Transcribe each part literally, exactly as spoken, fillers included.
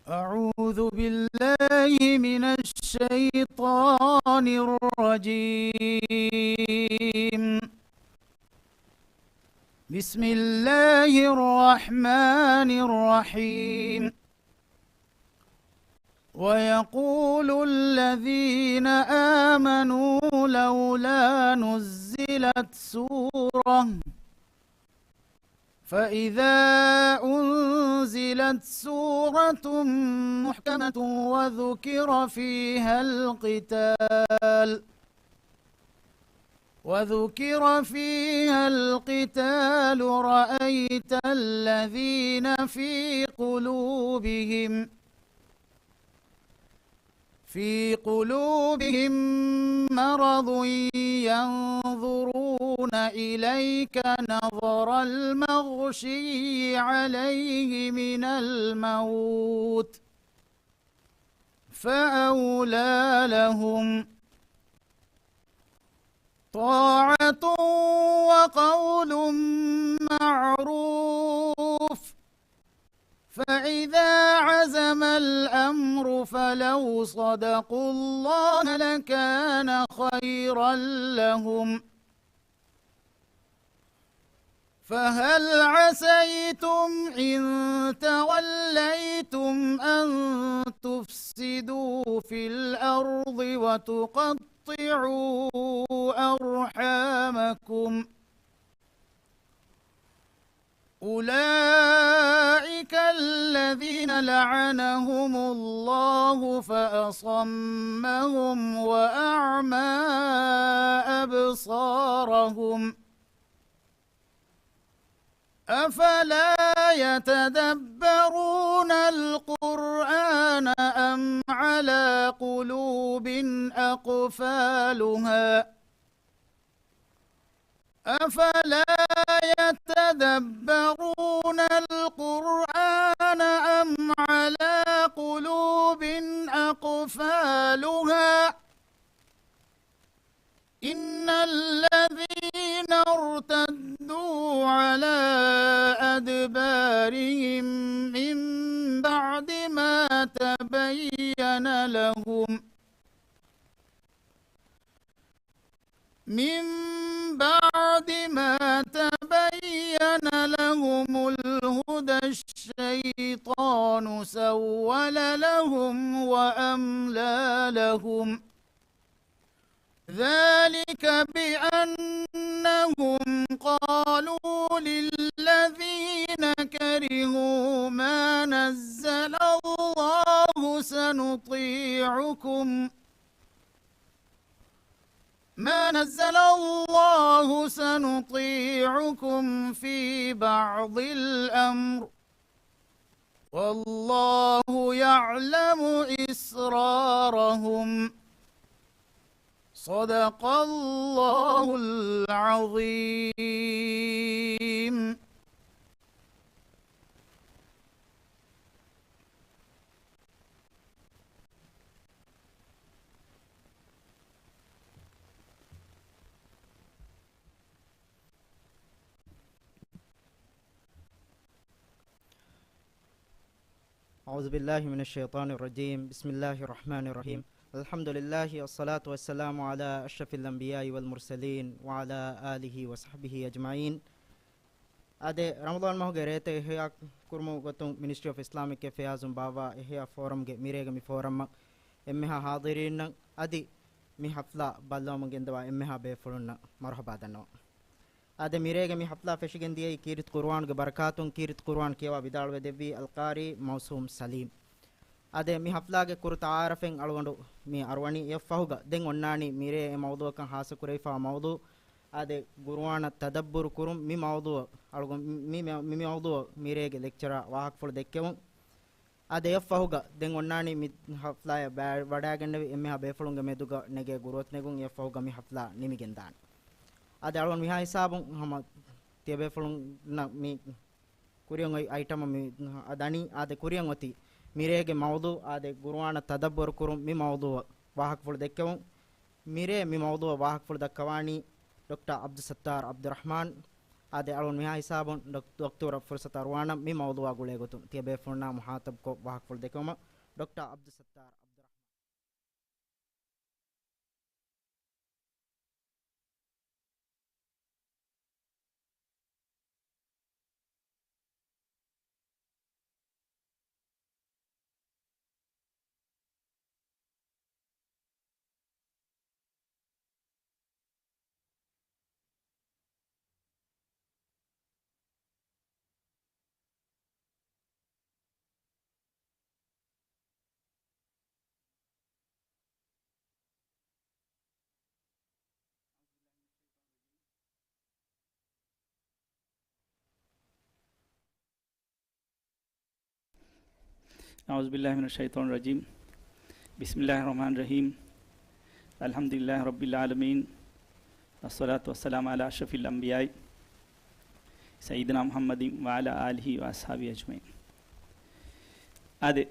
أعوذ بالله من الشيطان الرجيم. بسم الله الرحمن الرحيم. ويقول الذين آمنوا لولا نزلت سورة فإذا أنزلت سورة محكمة وذكر فيها القتال، وذكر فيها القتال رأيت الذين في قلوبهم في قلوبهم مرض ينظرون إليك نظر المغشي عليه من الموت فأولى لهم طاعة وقول معروف فإذا عزم الأمر فلو صدقوا الله لكان خيرا لهم فهل عسيتم إن توليتم أن تفسدوا في الأرض وتقطعوا أرحامكم أولئك الذين لعنهم الله فأصمهم وأعمى أبصارهم أفلا يتدبرون القرآن أم على قلوب أقفالها أفلا يتدبرون القرآن أم على قلوب أقفالها إن الذين ارتدوا على أدبارهم من بعد ما تبين لهم من بعد ما تبين لهم الهدى الشيطان سول لهم وأملى لهم ذلك بأنهم قالوا للذين كرهوا ما نزل الله سنطيعكم ما نزل الله سنطيعكم في بعض الأمر والله يعلم إسرارهم صدق الله العظيم. أعوذ بالله من الشيطان الرجيم. بسم الله الرحمن الرحيم. الحمد لله والصلاة والسلام على أشرف الأنبياء والمرسلين وعلى آله وصحبه أجمعين. އާދެ، ރަމަޟާން މަހުގެ ރޭތައް އިޙްޔާ ކުރުމުގެ ގޮތުން މިނިސްޓްރީ އޮފް އިސްލާމިކް އެފެއާޒުން ބާއްވާ އިޙްޔާ ފޯރަމްގެ މިރޭގެ މި ފޯރަމަށް އެންމެހާ ޙާޟިރީންނަށް އަދި މި ޙަފްލާ ބައްލަވަމުން ގެންދަވާ އެންމެހާ ބޭފުޅުންނަށް މަރުޙަބާ ދަންނަވަން. އާދެ، މިރޭގެ މި ޙަފްލާ ފެށިގެން ދިޔައީ ކީރިތި ޤުރުއާންގެ ބަރަކާތުން. ކީރިތި ޤުރުއާން ކިޔަވާ ވިދާޅުވެ ދެއްވީ އަލްޤާރީ މައުސޫމް ސަލީމް. އާދެ، މި ޙަފްލާގެ ކުރު ތަޢާރަފެއް އަޅުގަނޑު މި އަރުވަނީ. އެއަށްފަހުގަ ދެން އޮންނާނީ މިރޭ އެ މައުޟޫޢަކަށް ޚާއްޞަ ކުރެވިފާ މައުޟޫޢު. އާދެ، ގުރުއާނަށް ތަދައްބުރު ކުރުން މި މައުޟޫޢަށް އަޅުގަނޑު މި، މި، މި މައުޟޫޢަށް މިރޭގެ ލެކްޗަރާ ވާހަކަފުޅު ދެއްކެވުން. އާދެ، އެއަށްފަހުގަ ދެން އޮންނާނީ މި ޙަފްލާއަށް ބައި، ވަޑައިގެންނެވި އެންމެހާ ބޭފުޅުންގެ މެދުގަ ނެގޭ ގުރުއަތު ނެގުން. އެއަށްފަހުގަ މި ޙަފްލާ ނިމިގެންދާނެ. އާދެ، އަޅުގަނޑު މިހާ ހިސާބުން ހަމަ ތިޔަބޭފުޅުންނަށް މި ކުރިއަށް އޮތް އައިޓަމަށް މި ދަނީ. އާދެ، ކުރިއަށް އޮތީ މިރޭގެ މައުޟޫޢު، އާދެ، ގުރުއާނަށް ތަދައްބުރު ކުރުން މި މައުޟޫޢަށް ވާހަކަފުޅު ދެއްކެވުން. މިރޭ މި މައުޟޫޢަށް ވާހަކަފުޅު ދައްކަވާނީ ޑޮކްޓަރ ޢަބްދުއްސައްތާރު ޢަބްދުއްރަޙްމާން. އާދެ، އަޅުން މިހާ ހިސާބުން ޑޮކް-، ދޮކްތުރަށް ފުރުސަތު އަރުވާނަން މި މައުޟޫޢާ ގުޅޭގޮތުން ތިޔަބޭފުޅުންނާ މުޚާޠަބުކޮށް ވާހަކަފުޅު ދެކެވުމަށް ޑޮކްޓަރ ޢަބްދުއްސައްތާރު ޢަބްދުއްރަޙްމާން. أعوذ بالله من الشيطان الرجيم. بسم الله الرحمن الرحيم. الحمد لله رب العالمين. والصلاة والسلام على أشرف الأنبياء سيدنا محمد وعلى آله وأصحابه أجمعين. އާދެ،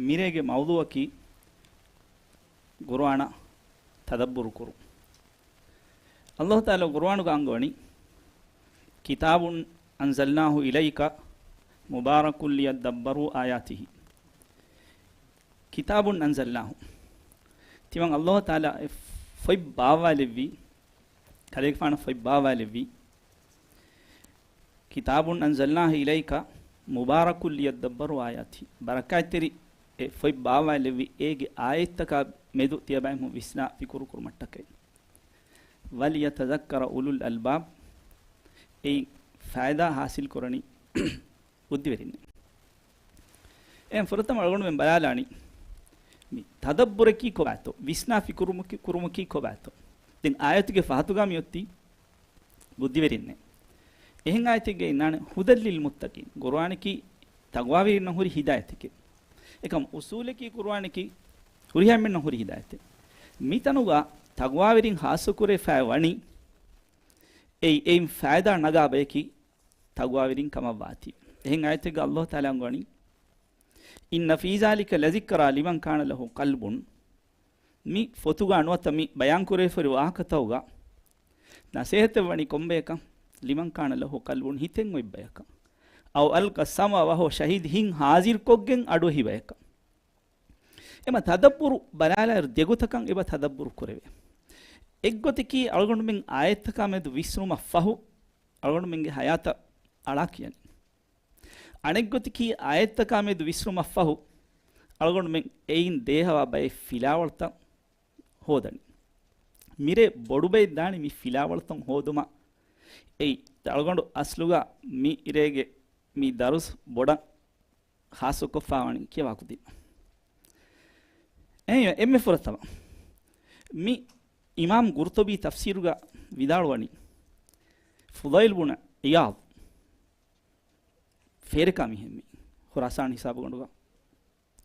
މިރޭގެ މައުޟޫޢަކީ ޤުރުއާނަށް ތަދައްބުރު ކުރުން. ﷲ ތަޢާލާ ޤުރުއާނުގަ އަންގަވަނީ، كتاب أنزلناه إليك مبارك ليدبروا آياته. كتاب أنزلناه. ތިމަން ﷲ ތަޢާލާ އެ ފޮތް ބާވާލެއްވީ، ކަލޭގެފާނަށް ފޮތް ބާވާލެއްވީ، كتاب أنزلناه إليك مبارك ليدبروا آياته. ބަރަކާތްތެރި އެ ފޮތް ބާވާލެއްވި، އޭގެ އާޔަތްތަކާ މެދު ތިޔަބައިމީހުން ވިސްނާ ފިކުރު ކުރުމަށްޓަކައި. وليتذكر أولو الألباب، އެއިން ފައިދާ ހާސިލް ކުރަނީ ބުއްދިވެރިންނޭ. އެހެން ފުރަތަމަ އަޅުގަނޑުމެން ބަލާލާނީ، މި ތަދައްބުރަކީ ކޮބާތޯ؟ ވިސްނާ ފިކުރުމަކީ، ކުރުމަކީ ކޮބާތޯ؟ ދެން އާޔަތުގެ ފަހަތުގަ މި އޮތީ ބުއްދިވެރިންނޭ. އެހެން އާޔަތެއްގައި އިންނާނެ، هدى للمتقين. ޤުރުއާނަކީ ތަޤްވާވެރިންނަށް ހުރި ހިދާޔަތެކޭ. އެކަމް އުސޫލަކީ ޤުރުއާނަކީ ހުރިހާ އެންމެންނަށް ހުރި ހިދާޔަތެއް. މިތަނުގަ ތަޤްވާވެރިން ޚާއްޞަކުރެވިފައި ވަނީ، އެއީ އެއިން ފައިދާ ނަގާ ބަޔަކީ ތަޤްވާވެރިން ކަމަށް ވާތީ. އެހެން އާޔަތެއްގަ ﷲ ތަޢާލާ އަންގަވަނީ، إن في ذلك لذكرى لمن كان له قلب. މި ފޮތުގަ ނުވަތަ މި ބަޔާންކުރެވިފައި ވާހަކަތަކުގަ ނަސޭހަތެއް ވަނީ ކޮންބަޔަކަށް؟ لمن كان له قلب، ހިތެއް އޮތް ބަޔަކަށް. أو ألقى السمع وهو شهيد، ހިތް ހާޒިރުކޮށްގެން އަޑުއެހި ބަޔަކަށް. އެމަ ތަދައްބުރު ބަލާލާއިރު ދެގޮތަކަށް އެބަ ތަދައްބުރު ކުރެވޭ. އެއްގޮތަކީ އަޅުގަނޑުމެން އާޔަތްތަކާ މެދު ވިސްނުމަށްފަހު އަޅުގަނޑުމެންގެ ހަޔާތަށް އަޅާ ކިޔަނީ. އަނެއްގޮތަކީ އާޔަތްތަކާ މެދު ވިސްނުމަށްފަހު އަޅުގަނޑުމެން އެއިން ދޭހަވާ ބައެއް ފިލާވަޅުތައް ހޯދަނީ. މިރޭ ބޮޑުބައެއް ދާނީ މި ފިލާވަޅުތައް ހޯދުމަށް. އެއީ އަޅުގަނޑު އަސްލުގަ މި ރޭގެ މި ދަރުސް ބޮޑަށް ޚާއްޞަކޮށްފައިވަނީ ކިޔަވާ ކުދިން. އެހެންވެ، އެންމެ ފުރަތަމަ މި އިމާމް ގުރްޠުބީ ތަފްސީރުގަ ވިދާޅުވަނީ، ފުޟައިލް ބުނު ޢިޔާޟް ފޭރަކާ މީހެއް މި ޚުރާސާން ހިސާބުގަނޑުގަ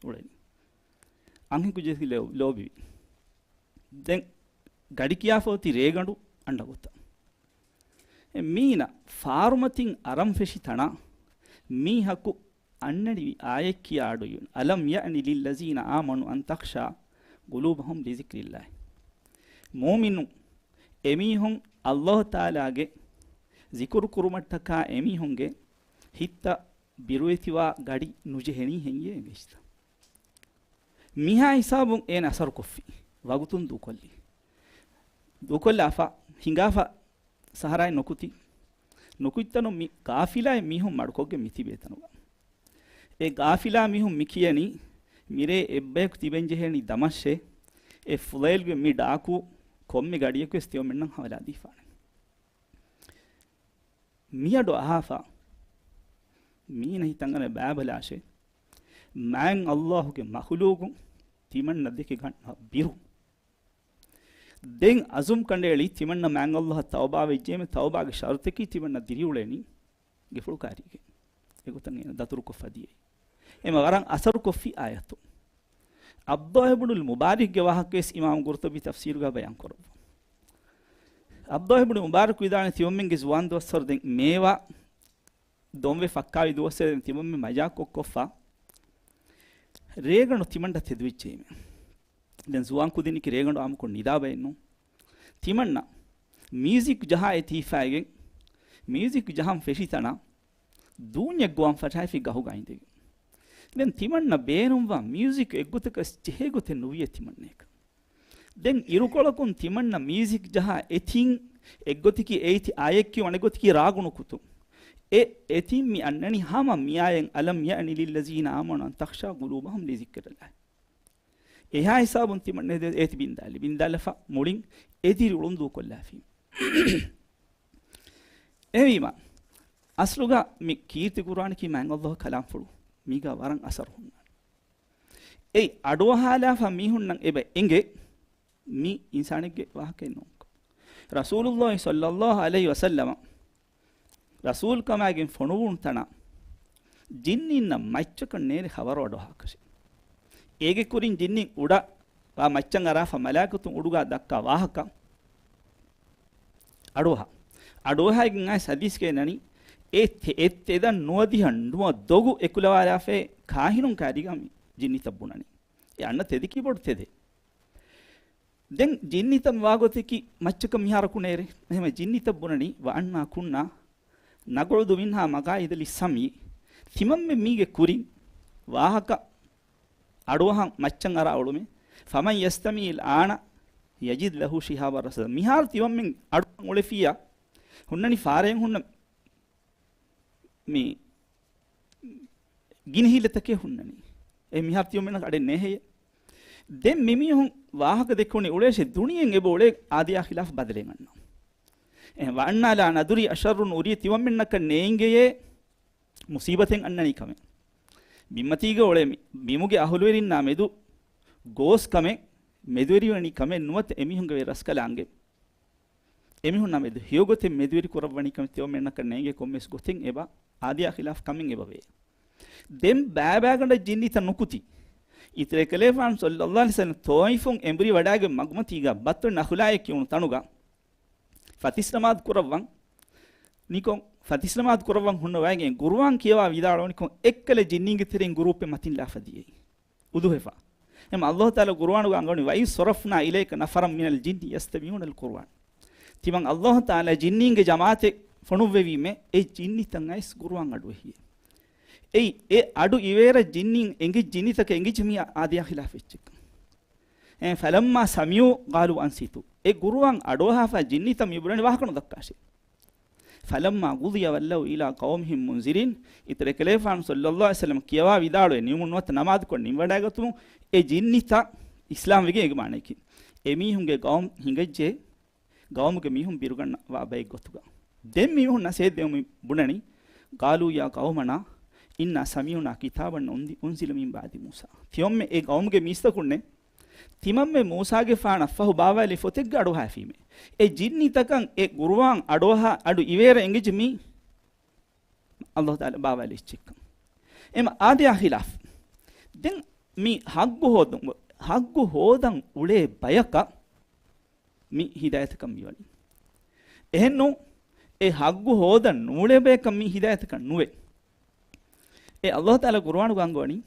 އުޅެނީ. އަންހެންކުއްޖެއް ލޯ-، ލޯބިވި. ދެން ގަޑި ކިޔާފަ އޮތީ ރޭގަނޑު އަންނަ ގޮތަށް. އެ މީނަ ފާރުމަތިން އަރަން ފެށި ތަނާ މީހަކު އަންނަނިވި އާޔަތް ކިޔާ އަޑުއިވުނު. ألم يأن للذين آمنوا أن تخشع قلوبهم لذكر الله. މުއުމިނު އެމީހުން ﷲ ތަޢާލާގެ ޒިކުރު ކުރުމަށްޓަކާ އެމީހުންގެ ހިތްތައް ބިރުވެތިވާ ގަޑި ނުޖެހެނީ ހެއްޔޭ އެނގޭށިތަ؟ މިހާ ހިސާބުން އޭނަ އަސަރުކޮށްފި. ވަގުތުން ދޫކޮށްލި. ދޫކޮށްލާފަ، ހިނގާފަ ސަހަރާއިން ނުކުތި. ނުކުތްތަނުން މި ގާފިލާއިން މީހުން މަޑުކޮށްގެން މިތިބޭ ތަނުގަ. އެ ގާފިލާ މީހުން މިކިޔަނީ، މިރޭ އެއްބަޔަކު ތިބެންޖެހޭނީ ދަމަށޭ، އެ ފުޟައިލްގެ މި ޑާކު ކޮންމެ ގަޑިއަކުވެސް ތިޔޮމެންނަށް ހަވަލާދީފާނެ. މިއަޑު އަހާފަ، މީނަ ހިތަށް އަރާ ބަލާށޭ، މާތް ﷲ ގެ މަޚުލޫގު ތިމަންނަ ދެކެ ގަންނަ ބިރު. ދެން އަޒުމް ކަނޑައެޅި ތިމަންނަ މާތް ﷲ އަށް ތައުބާ ވެއްޖެއެވެ. ތައުބާގެ ޝަރުތަކީ ތިމަންނަ ދިރިއުޅެނީ ގެފުޅު ކާރީގެ. އެގޮތަށް އޭނަ ދަތުރުކޮށްފަ ދިޔައީ. އެމަ ވަރަށް އަސަރުކޮށްފި އާޔަތު. ޢަބްދުﷲ އިބްނުލް މުބާރަކްގެ ވާހަކަވެސް އިމާމް ގުރްޠުބީ ތަފްސީރުގަ ބަޔާން ކުރައްވާ. ޢަބްދުﷲ އިބްނު މުބާރަކް ވިދާޅުވި ތިމަންމެންގެ ޒުވާން ދުވަސްވަރު ދެން މޭވާ ދޮންވެ ފައްކާވި ދުވަސްވެ ދެން ތިމަންމެން މަޖާކޮށްކޮށްފަ ރޭގަނޑު ތިމަންނަ ތެދުވެއްޖެއެވެ. ދެން ޒުވާން ކުދިންނަކީ ރޭގަނޑު އާއްމުކޮށް ނިދާ ބައެއް ނޫން. ތިމަންނަ މިއުޒިކް ޖަހާ އެތިހިފައިގެން މިއުޒިކް ޖަހަން ފެށި ތަނަށް ދޫންޏެއް ގޮވަން ފަށާފި ގަހުގަ އިނދެގެން. ދެން ތިމަންނަ ބޭނުންވާ މިއުޒިކް އެއްގޮތަކަށް ޖެހޭ ގޮތެއް ނުވިޔޭ ތިމަންނައަކަށް. ދެން އިރުކޮޅަކުން ތިމަންނަ މިއުޒިކް ޖަހާ އެތިން އެއްގޮތަކީ އެއިތި އާޔަތް ކިޔުން އަނެއްގޮތަކީ ރާގު ނުކުތުން. އެ އެތިން މި އަންނަނީ ހަމަ މިއާޔަތް ألم يأن للذين آمنوا أن تخشع قلوبهم لذكر الله. އެހާ ހިސާބުން ތިމަން އޭތި ބިންދާލި ބިންދާލަފަ މުޅިން އެދިރި އުޅުން ދޫކޮށްލާފީ. އެހެންވީމަ، އަސްލުގަ މި ކީރިތި ޤުރުއާނަކީ މާތް ﷲ ގެ ކަލާމްފުޅު. މީގަ ވަރަށް އަސަރު ހުންނާނެ. އެއީ އަޑުއަހާލާފަ މީހުންނަށް އެބަ އެނގޭ މީ އިންސާނެއްގެ ވާހަކައެއް ނޫންކަން. ރަސޫލުﷲ ޞައްލަﷲ ޢަލައިހި ވަސައްލަމަ ރަސޫލުކަމާގެން ފޮނުވުނު ތަނަށް ޖިންނީންނަށް މައްޗަކަށް ނޭރި ޚަބަރު އަޑުއަހާކަށެއް. އޭގެ ކުރިން ޖިންނިން އުޑަށް ވާ މައްޗަށް އަރާފަ މަލާއިކަތުން އުޑުގަ ދައްކާ ވާހަކަ އަޑުއަހާ. އަޑުއަހާގެން އައިސް ހަދީސްގައި ނަނީ، އެ ތެ-، އެ ތެދަށް ނުވަދިހަ ނުވަ ދޮގު އެކުލަވާލާފައި ކާހިނުން ކާރީގަ މި ޖިންނިތައް ބުނަނީ. އެ އަންނަ ތެދަކީ ބޮޑު ތެދެއް. ދެން ޖިންނިތައް ވާގޮތަކީ މައްޗަކަށް މިހާރަކު ނޭރޭ. އެހެމަ ޖިންނިތައް ބުނަނީ، وأنا كنا نقعد منها مقاعد للسمع، ތިމަންމެން މީގެ ކުރިން ވާހަކަ އަޑުއަހަން މައްޗަށް އަރާ އުޅުމެއް. فمن يستمع الآن يجد له شهابا رصدا. މިހާރު ތިމަންމެން އަޑުއަހަން އުޅެފިއްޔާ، ހުންނަނީ ފާރައިން ހުންނަ މި ގިނަ ހިލަތަކެއް ހުންނަނީ. އެ މިހާރު ތިމަންމެންނަށް އަޑެއް ނޭހެޔޭ. ދެން މިމީހުން ވާހަކަ ދެއްކުނީ އުޅޭށޭ ދުނިޔެއިން އެބަ އުޅޭ އާދަޔާ ޚިލާފު ބަދަލެއް އަންނަ. އެ، وأنا لا ندري أشر أريد، ތިމަންމެންނަކަށް ނޭނގެޔޭ މުސީބަތެއް އަންނަނީ ކަމެއް. ބިންމަތީގަ އުޅޭ މި-، ބިމުގެ އަހުލުވެރިންނާ މެދު ގޯސް ކަމެއް، މެދުވެރިވަނީ ކަމެއް ނުވަތަ އެމީހުންގެ ވެރިރަސްކަލާނގެ އެމީހުންނާ މެދު ހެޔޮގޮތެއް މެދުވެރި ކުރައްވަނީ ކަމެއް ތިމަންމެންނަކަށް ނޭނގޭ ކޮންމެސް ގޮތެއް އެބަ އާދަޔާ ޚިލާފު ކަމެއް އެބަވޭ. ދެން ބައިބައިގަނޑަށް ޖިންނިތައް ނުކުތީ. އިތުރެކަލޭފާނު ޞައްލަﷲ ޢަލައިހި ވަސައްލަމް ޠާއިފުން އެނބުރި ވަޑައިގެން މަގުމަތީގަ ބަތުން ނަޚުލާއޭ ކިޔުނު ތަނުގަ ފަތިސް ނަމާދު ކުރައްވަން ނިކޮން، ފަތިސް ނަމާދު ކުރައްވަން ހުންނަވައިގެން ޤުރުއާން ކިޔަވާ ވިދާޅުވަނިކޮން އެއްކަލަ ޖިންނީންގެ ތެރެއިން ގުރޫޕެއް މަތިން ލާފަ ދިޔައީ. އުދުހެފަ. އެމަ ﷲ ތަޢާލާ ޤުރުއާނުގަ އަންގަވަނީ، وإذ صرفنا إليك نفرا من الجن يستمعون القرآن. ތިމަން ﷲ ތަޢާލާ ޖިންނީންގެ ޖަމާޢަތެއް ފޮނުއްވެވީމޭ، އެ ޖިންނިތައް އައިސް ޤުރުއާން އަޑުއެހިއޭ. އެއީ، އެ އަޑު އިވޭރަށް ޖިންނީން އެނގި ޖިންނިތަކަށް އެނގިއްޖެ މީ އާދަޔާ ޚިލާފު އެއްޗެއް. އެ، فلما سمعوا قالوا أنصتوا. އެ ޤުރުއާން އަޑުއަހާފަ ޖިންނިތައް މި ބުނަނީ ވާހަކަ ނުދައްކާށޭ. فلما قضي ولوا إلى قومهم منذرين. އިތުރެކަލޭފާނު ޞައްލަﷲ ޢަލައިހި ވަސައްލަމަ ކިޔަވާ ވިދާޅުވެ ނިމުނުވަތަ ނަމާދުކޮށް ނިންވަޑައިގަތުމުން އެ ޖިންނިތައް އިސްލާމް ވެގެން އެގެ މާނައަކީ، އެމީހުންގެ ޤައުމު ހިނގައްޖެ، ޤައުމުގެ މީހުން ބިރުގަންނަވާ ބައެއް ގޮތުގަ. ދެން މީހުން ނަސޭހަތް ދެމުން ބުނަނީ، قالوا يا قومنا إنا سمعنا كتابا أنزل من بعد موسى. ތިމަންމެ އެ ޤައުމުގެ މީސްތަކުންނޭ، ތިމަންމެ މޫސާގެފާނަށް ފަހު ބާވާލި ފޮތެއްގަ އަޑުއަހާފީމޭ. އެ ޖިންނިތަކަށް އެ ޤުރުއާން އަޑުއަހާ އަޑު އިވޭރަށް އެނގިއްޖެ މީ ﷲ ތަޢާލާ ބާވާލި އެއްޗެއްކަން. އެމަ އާދަޔާ ޚިލާފު. ދެން މި ޙައްޤު ހޯދުން، ޙައްޤު ހޯދަން އުޅޭ ބަޔަކަށް މި ހިދާޔަތަކަށް މިވަނީ. އެހެންނު، އެ ޙައްޤު ހޯދަން ނޫޅޭ ބަޔަކަށް މި ހިދާޔަތަކަށް ނުވޭ. އެ ﷲ ތަޢާލާ ޤުރުއާނުގަ އަންގަވަނީ،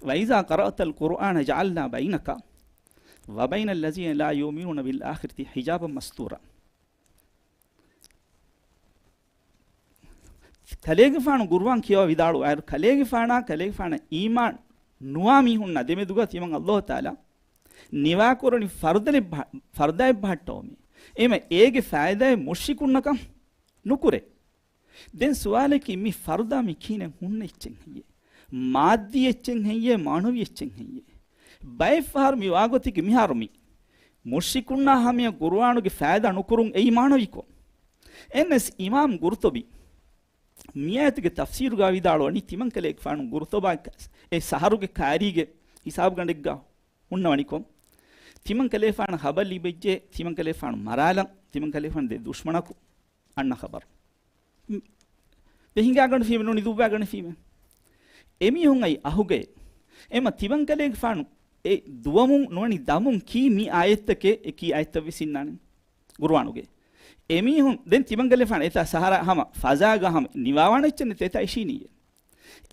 وإذا قرأت القرآن جعلنا بينك وبين الذين لا يؤمنون بالآخرة حجابا مستورا. ކަލޭގެފާނު ޤުރުއާން ކިޔަވާ ވިދާޅުވާއިރު، ކަލޭގެފާނާ ކަލޭގެފާނަށް އީމާން ނުވާ މީހުންނާ ދެމެދުގަ ތިމަން ﷲ ތަޢާލާ ނިވާކުރަނީ ފަރުދައެއް ބަ-، ފަރުދާއެއް ބަހައްޓަވަމޭ. އެމަ އޭގެ ފައިދާއެއް މުޝްރިކުންނަކަށް ނުކުރޭ. ދެން ސުވާލަކީ، މި ފަރުދާ މި ކިހިނެއް ހުންނަ އެއްޗެއް ހެއްޔޭ؟ މާއްދީ އެއްޗެއް ހެއްޔޭ؟ މާނަވީ އެއްޗެއް ހެއްޔޭ؟ ބައެއް ފަހަރު މި ވާގޮތެއްގެ މިހާރު މި މުޝްރިކުންނާ ހަމަޔަށް ޤުރުއާނުގެ ފައިދާ ނުކުރުން އެއީ މާނަވީކޮށް. އެންއެސް އިމާމް ގުރުޠުބީ މި އާޔަތުގެ ތަފްސީރުގަ ވިދާޅުވަނީ، ތިމަން ކަލޭގެފާނު ގުރުޠުބާ އެ ސަހަރުގެ ކާރީގެ ހިސާބުގަނޑެއްގަ ހުންނަވަނިކޮށް، ތިމަން ކަލޭފާނަށް ޚަބަރު ލިބިއްޖެ، ތިމަން ކަލޭފާނު މަރާލަން، ތިމަން ކަލޭފާނު ދެ ދުޝްމަނަކު އަންނަ ޚަބަރު. ދެ ހިނގާގަނޑު ފީމެ ނޫނި ދުއްވާގަނޑު ފީމެ. އެމީހުން އައި އަހުގައެ. އެމަ ތިމަން ކަލޭގެފާނު އެ ދުވަމުން ނުވަނި ދަމުން ކީ މި އާޔަތްތަކެއް އެ ކީ އާޔަތްތައް ވެސް އިންނާނެ ގުރުއާނުގެ. އެމީހުން ދެން ތިމަން ކަލޭފާނު އެތާ ސަހަރާ ހަމަ ފަޒާގަ ހަމަ ނިވާވާނެ އެއްޗެއް ނެތޭ އެތާ އިށީނީއޭ.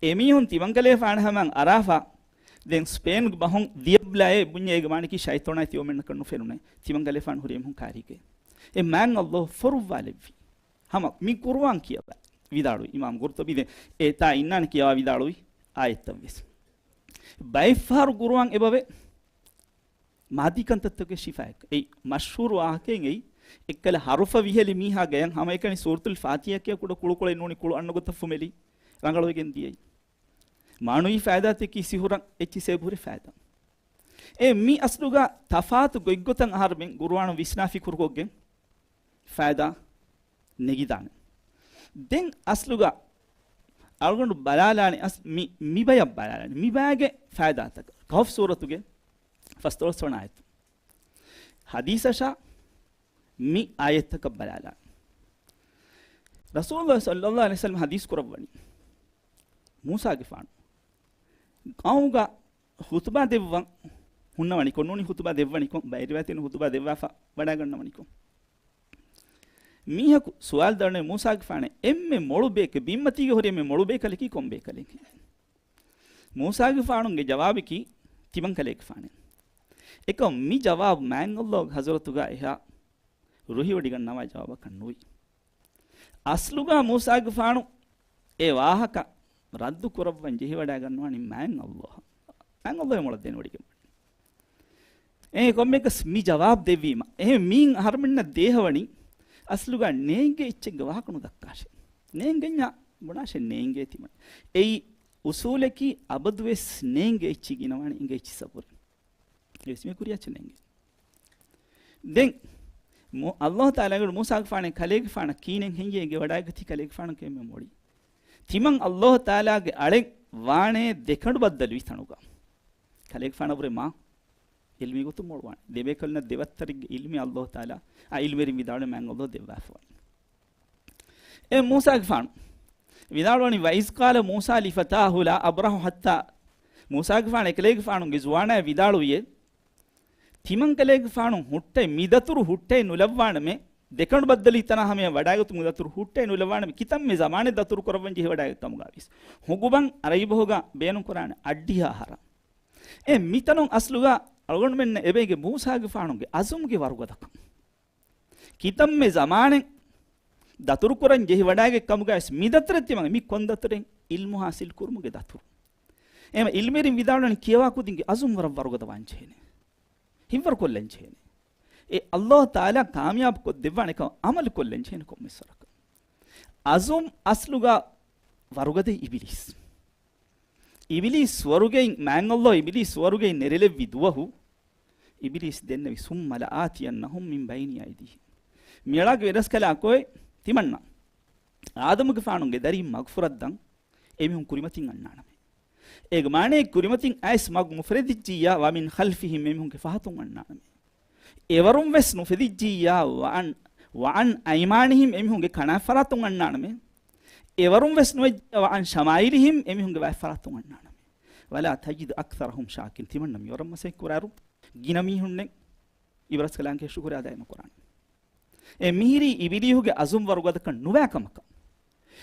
އެމީހުން ތިމަން ކަލޭފާނު ހަމަ އަރާފަ ދެން ސްޕޭންގެ ބަހުން ދިޔަބްލާއޭ ބުންޏޭގެ މާނަކީ ޝައިތޯނާ ތިޔޮމެންނަކަށް ނުފެނުނޭ. ތިމަން ކަލޭފާނު ހުރި އެމީހުން ކާރީގެ. އެ މާތް ﷲ ފޮރުއްވާލެއްވި. ހަމަ މި ޤުރުއާން ކިޔަވާ ވިދާޅުވި އިމާމް ޤުރްޠުބީ ދެން އެތާ އިންނާނެ ކިޔަވާ ވިދާޅުވި އާޔަތްތައް ވެސް. ބައެއްފަހަރު ޤުރުއާން އެބަވޭ މާއްދީ ކަންތައްތަކުގެ ޝިފާއެއް. އެއީ މަޝްހޫރު ވާހަކައެއް އެއީ. އެއްކަލަ ހަރުފަށް ވިހެލި މީހާ ގަޔަށް ހަމައެކަނި ސޫރަތުލް ފާތިހާ ކިޔާ ކުޑަ ކުޅުކުޅެއް ނޫނީ ކުޅު އަންނަ ގޮތަށް ފުމެލި ރަނގަޅުވެގެން ދިޔައީ. މާނަވީ ފައިދާތަކީ ސިހުރަށް އެއްޗިއްސަށް އެބަހުރި ފައިދާ. އެ މި އަސްލުގަ ތަފާތު ގޮތްގޮތަށް އަހަރުމެން ޤުރުއާނު ވިސްނާ ފިކުރުކޮށްގެން ފައިދާ ނެގިދާނެ. ދެން އަސްލުގަ އަޅުގަނޑު ބަލާލާނެ އަސް މި، މި ބަޔަށް ބަލާލާނެ. މި ބައިގެ ފައިދާތަކަށް. ކަހުފް ސޫރަތުގެ ފަސްދޮޅަސް ވަނަ އާޔަތު. ޙަދީޘަށާ މި އާޔަތްތަކަށް ބަލާލާނެ. ރަސޫލުﷲ ޞައްލަﷲ ޢަލައިހި ވަސައްލަމަ ޙަދީޘް ކުރައްވަނީ މޫސާގެފާނު ޤައުމުގަ ޚުތުބާ ދެއްވަން ހުންނަވަނިކޮށް، ނޫނީ ޚުތުބާ ދެއްވަނިކޮށް، ބައެއް ރިވާޔަތުން ޚުތުބާ ދެއްވާފަ ވަޑައިގަންނަވަނިކޮށް، މީހަކު ސުވާލު ދަންނަވަނީ މޫސާގެފާނަށް އެންމެ މޮޅު ބޭކަ، ބިންމަތީގަ ހުރި އެންމެ މޮޅު ބޭކަލަކީ ކޮން ބޭކަލެއް؟ މޫސާގެފާނުގެ ޖަވާބަކީ ތިމަން ކަލޭގެފާނެއް. އެކަމް މި ޖަވާބު މާތް ﷲ ގެ ޙަޟްރަތުގަ އެހާ ރުހިވޮޑިގަންނަވާ ޖަވާބަކަށް ނުވި. އަސްލުގަ މޫސާގެފާނު އެ ވާހަކަ ރައްދު ކުރައްވަން ޖެހިވަޑައިގަންނަވާނީ މާތް ﷲ. މާތް ﷲ އެ މޮޅަށް ދޭން ވޮޑިގެން. އެ ކޮންމެއަކަސް މި ޖަވާބު ދެއްވީމަ، އެހެން މީން އަހަރުމެންނަށް ދޭހަވަނީ އަސްލުގަ ނޭނގޭ އެއްޗެއްގެ ވާހަކަ ނުދައްކާށޭ. ނޭނގެންޏާ ބުނާށޭ ނޭނގޭ ތިމަން. އެއީ އުސޫލަކީ އަބަދުވެސް ނޭނގޭ އެއްޗެއް ގިނަވާނެ އިނގޭ އެއްޗިއްސަށްވުރެ. އެވެސް މި ކުރިއަށް ނޭނގެ. ދެން މު-، ﷲ ތަޢާލާގެ މޫސާގެފާނެ ކަލޭގެފާނަށް ކީނެއް ހެން އެނގޭ ވަޑައިގަތީ ކަލޭގެފާނަކަށް އެންމެ މޮޅި. ތިމަން ﷲ ތަޢާލާގެ އަޅެއް ވާނޭ ދެކަނޑު ބައްދަލުވި ތަނުގަ. ކަލޭގެފާނަށްވުރެ މާ ޢިލްމީ ގޮތުން މޮޅުވާނެ. ދެބޭކަލުންނަށް ދެވައްތަރެއްގެ ޢިލްމެއް ﷲ ތަޢާލާ އާ ޢިލްމުވެރިން ވިދާޅުވެ މާތް ﷲ ދެއްވާފަވަނީ. އެ މޫސާގެފާނު ވިދާޅުވަނީ، "وَإِذْ قَالَ مُوسَىٰ لِفَتَاهُ لَا أَبْرَحُ حَتَّىٰ." މޫސާގެފާނު އެކަލޭގެފާނުގެ ޒުވާނާއަށް ވިދާޅުވިއޭ، ތިމަން ކަލޭގެފާނު ހުއްޓައި މި ދަތުރު ހުއްޓައި ނުލައްވާނަމޭ، ދެކަނޑު ބައްދަލުވި ތަނާ ހަމަޔަށް ވަޑައިގަތުމުގެ ދަތުރު ހުއްޓައި ނުލައްވާނަމޭ، ކިތަންމެ ޒަމާނެއް ދަތުރު ކުރައްވަން ޖެހިވަޑައިގަތް ކަމުގަ ވިޔަސް. ހުގުބަން ޢަރަބިބަހުގަ ބޭނުންކުރާނެ އައްޑިހަ އަހަރަށް. އެ މިތަނުން އަސްލުގަ އަޅުގަނޑުމެންނަށް އެބައިގެ މޫސާގެފާނުގެ ޢަޒުމުގެ ވަރުގަދަކަން. ކިތަންމެ ޒަމާނެއް ދަތުރުކުރަން ޖެހިވަޑައިގެ ކަމުގައި ވެސް މި ދަތުރެއް ތިމަން މި ކޮން ދަތުރެއް؟ ޢިލްމު ޙާޞިލް ކުރުމުގެ ދަތުރު. އެހެން ޢިލްމުވެރިން ވިދާޅުވަނީ ކިޔަވާ ކުދިންގެ ޢަޒުމް ވަރަށް ވަރުގަދަ ވާން ޖެހޭނެ. ހިތްވަރު ކޮށްލަން ޖެހޭނެ. އެ ﷲ ތަޢާލާ ކާމިޔާބު ކޮށްދެއްވާނެ ކަމަށް ޢަމަލު ކޮށްލަން ޖެހޭނެ ކޮންމެސް ވަރަކަށް. ޢަޒުމް އަސްލުގަ ވަރުގަދަ އިބިލީސް. އިބިލީސް ސުވަރުގެއިން، މާތް ﷲ އިބިލީސް ސުވަރުގެއިން ނެރެލެއްވި ދުވަހު، އިބިލީސް ދެންނެވި، "ثُمَّ لَآتِيَنَّهُم مِّن بَيْنِ أَيْدِيهِمْ." މިއަޅާގެ ވެރަސްކަލާކޮއެ ތިމަންނަ އާދަމުގެފާނުގެ ދަރީން މަގުފުރައްދަން އެމީހުން ކުރިމަތިން އަންނާނަމޭ. އޭގެ މާނައީ ކުރިމަތިން އައިސް މަގު ނުފެރެދިއްޖިއްޔާ، "وَمِنْ خَلْفِهِمْ" އެމީހުންގެ ފަހަތުން އަންނާނަމޭ. އެވަރުން ވެސް ނުފެދިއްޖިއްޔާ، "وَعَنْ، وَعَنْ أَيْمَانِهِمْ" އެމީހުންގެ ކަނާތްފަރާތުން އަންނާނަމޭ. އެވަރުން ވެސް ނުވެއްޖިއްޔާ، "وَعَنْ شَمَائِلِهِمْ" އެމީހުންގެ ވާތްފަރާތުން އަންނާނަމޭ. "وَلَا تَجِدُ أَكْثَرَهُمْ شَاكِرِينَ" ތިމަންނަ މިވަރަށް މަސައްކަތް ކުރާއިރު ގިނަ މީހުންނެއް އިބަރަސްކަލާނގެ ޝުކުރިއްޔާ އަދާއެއް ނުކުރާނެ. އެ މިހިރީ އިބިލީހުގެ އަޒުމް ވަރުގަދަކަން ނުވާ ކަމަކަށް.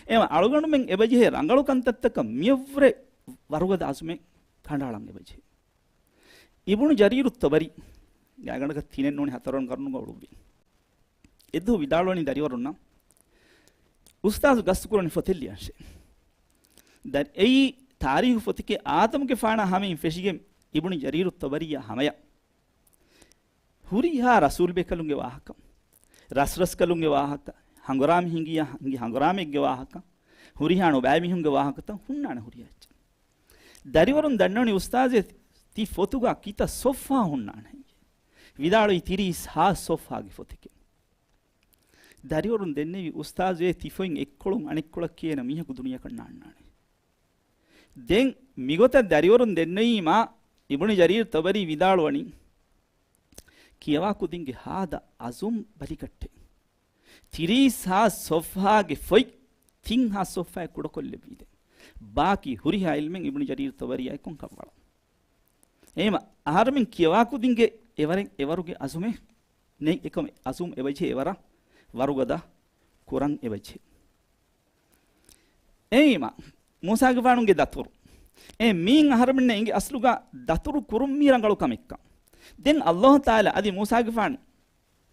އެ އަޅުގަނޑުމެން އެބަޖެހޭ ރަނގަޅު ކަންތައްތަކަށް މިޔަށްވުރެ ވަރުގަދަ އަޒުމެއް ކަނޑައަޅަން އެބަޖެހޭ. އިބުނު ޖަރީރު ތަބަރީ ގާތްގަނޑަކަށް ތިނެއް ނޫނީ ހަތަރުވަނަ ގަރުނުގަ އުޅުއްވި. އެއްދުވަހު ވިދާޅުވަނީ ދަރިވަރުންނަށް، އުސްތާޒު ގަސްތުކުރަނީ ފޮތެއް ލިޔަންށޭ. ދަ-، އެއީ ތާރީހު ފޮތެކޭ. އާދަމުގެފާނާ ހަމައިން ފެށިގެން އިބުނު ޖަރީރު ތަބަރީއާ ހަމަޔަށް ހުރިހާ ރަސޫލުބޭކަލުންގެ ވާހަކަ، ރަސްރަސްކަލުންގެ ވާހަކަ، ހަނގުރާމަ ހިނގިޔާ، ހިނގި ހަނގުރާމައެއްގެ ވާހަކަ، ހުރިހާ ނުބައި މީހުންގެ ވާހަކަތައް ހުންނާނެ ހުރިހާ އެއްޗެއް. ދަރިވަރުން ދަންނަވަނީ، "އުސްތާޒޭ، ތި ފޮތުގަ ކިތައް ޞޮފްޙާ ހުންނާނެ؟" ވިދާޅުވީ، "ތިރީސް ހާސް ޞޮފްޙާގެ ފޮތެކޭ." ދަރިވަރުން ދެންނެވި، "އުސްތާޒޭ، ތި ފޮތް އެއްކޮޅުން އަނެއްކޮޅަށް ކިޔޭނަ މީހަކު ދުނިޔެއަކަށް ނާންނާނެ." ދެން މިގޮތަށް ދަރިވަރުން ދެންނެވީމާ، އިބުނު ޖަރީރު ތަބަރީ ވިދާޅުވަނީ، ކިޔަވާ ކުދިންގެ ހާދަ އަޒުމް ބަލިކައްޓޭ. ތިރީސް ހާސް ޞޮފްޙާގެ ފޮތް ތިން ހާސް ޞޮފްޙާއެއް ކުޑަކޮށްލެއްވީދޭ. ބާކީ ހުރިހާ ޢިލްމެއް އިބްނު ޖަރީރު ޠަބަރީއާއެކުން ކަށްވަޅަ. އެހެންވީމަ، އަހަރުމެން ކިޔަވާ ކުދިންގެ އެވަރެއް އެވަރުގެ އަޒުމެއް ނެތް. އެކަމަށް އަޒުމް އެބަޖެހޭ އެވަރަށް ވަރުގަދަ ކުރަން އެބަޖެހޭ. އެހެންވީމަ، މޫސާގެފާނުގެ ދަތުރު. އެ މީން އަހަރުމެންނަށް އެނގި އަސްލުގަ ދަތުރު ކުރުން މީ ރަނގަޅު ކަމެއްކަން. ދެން ﷲ ތަޢާލާ އަދި މޫސާގެފާނު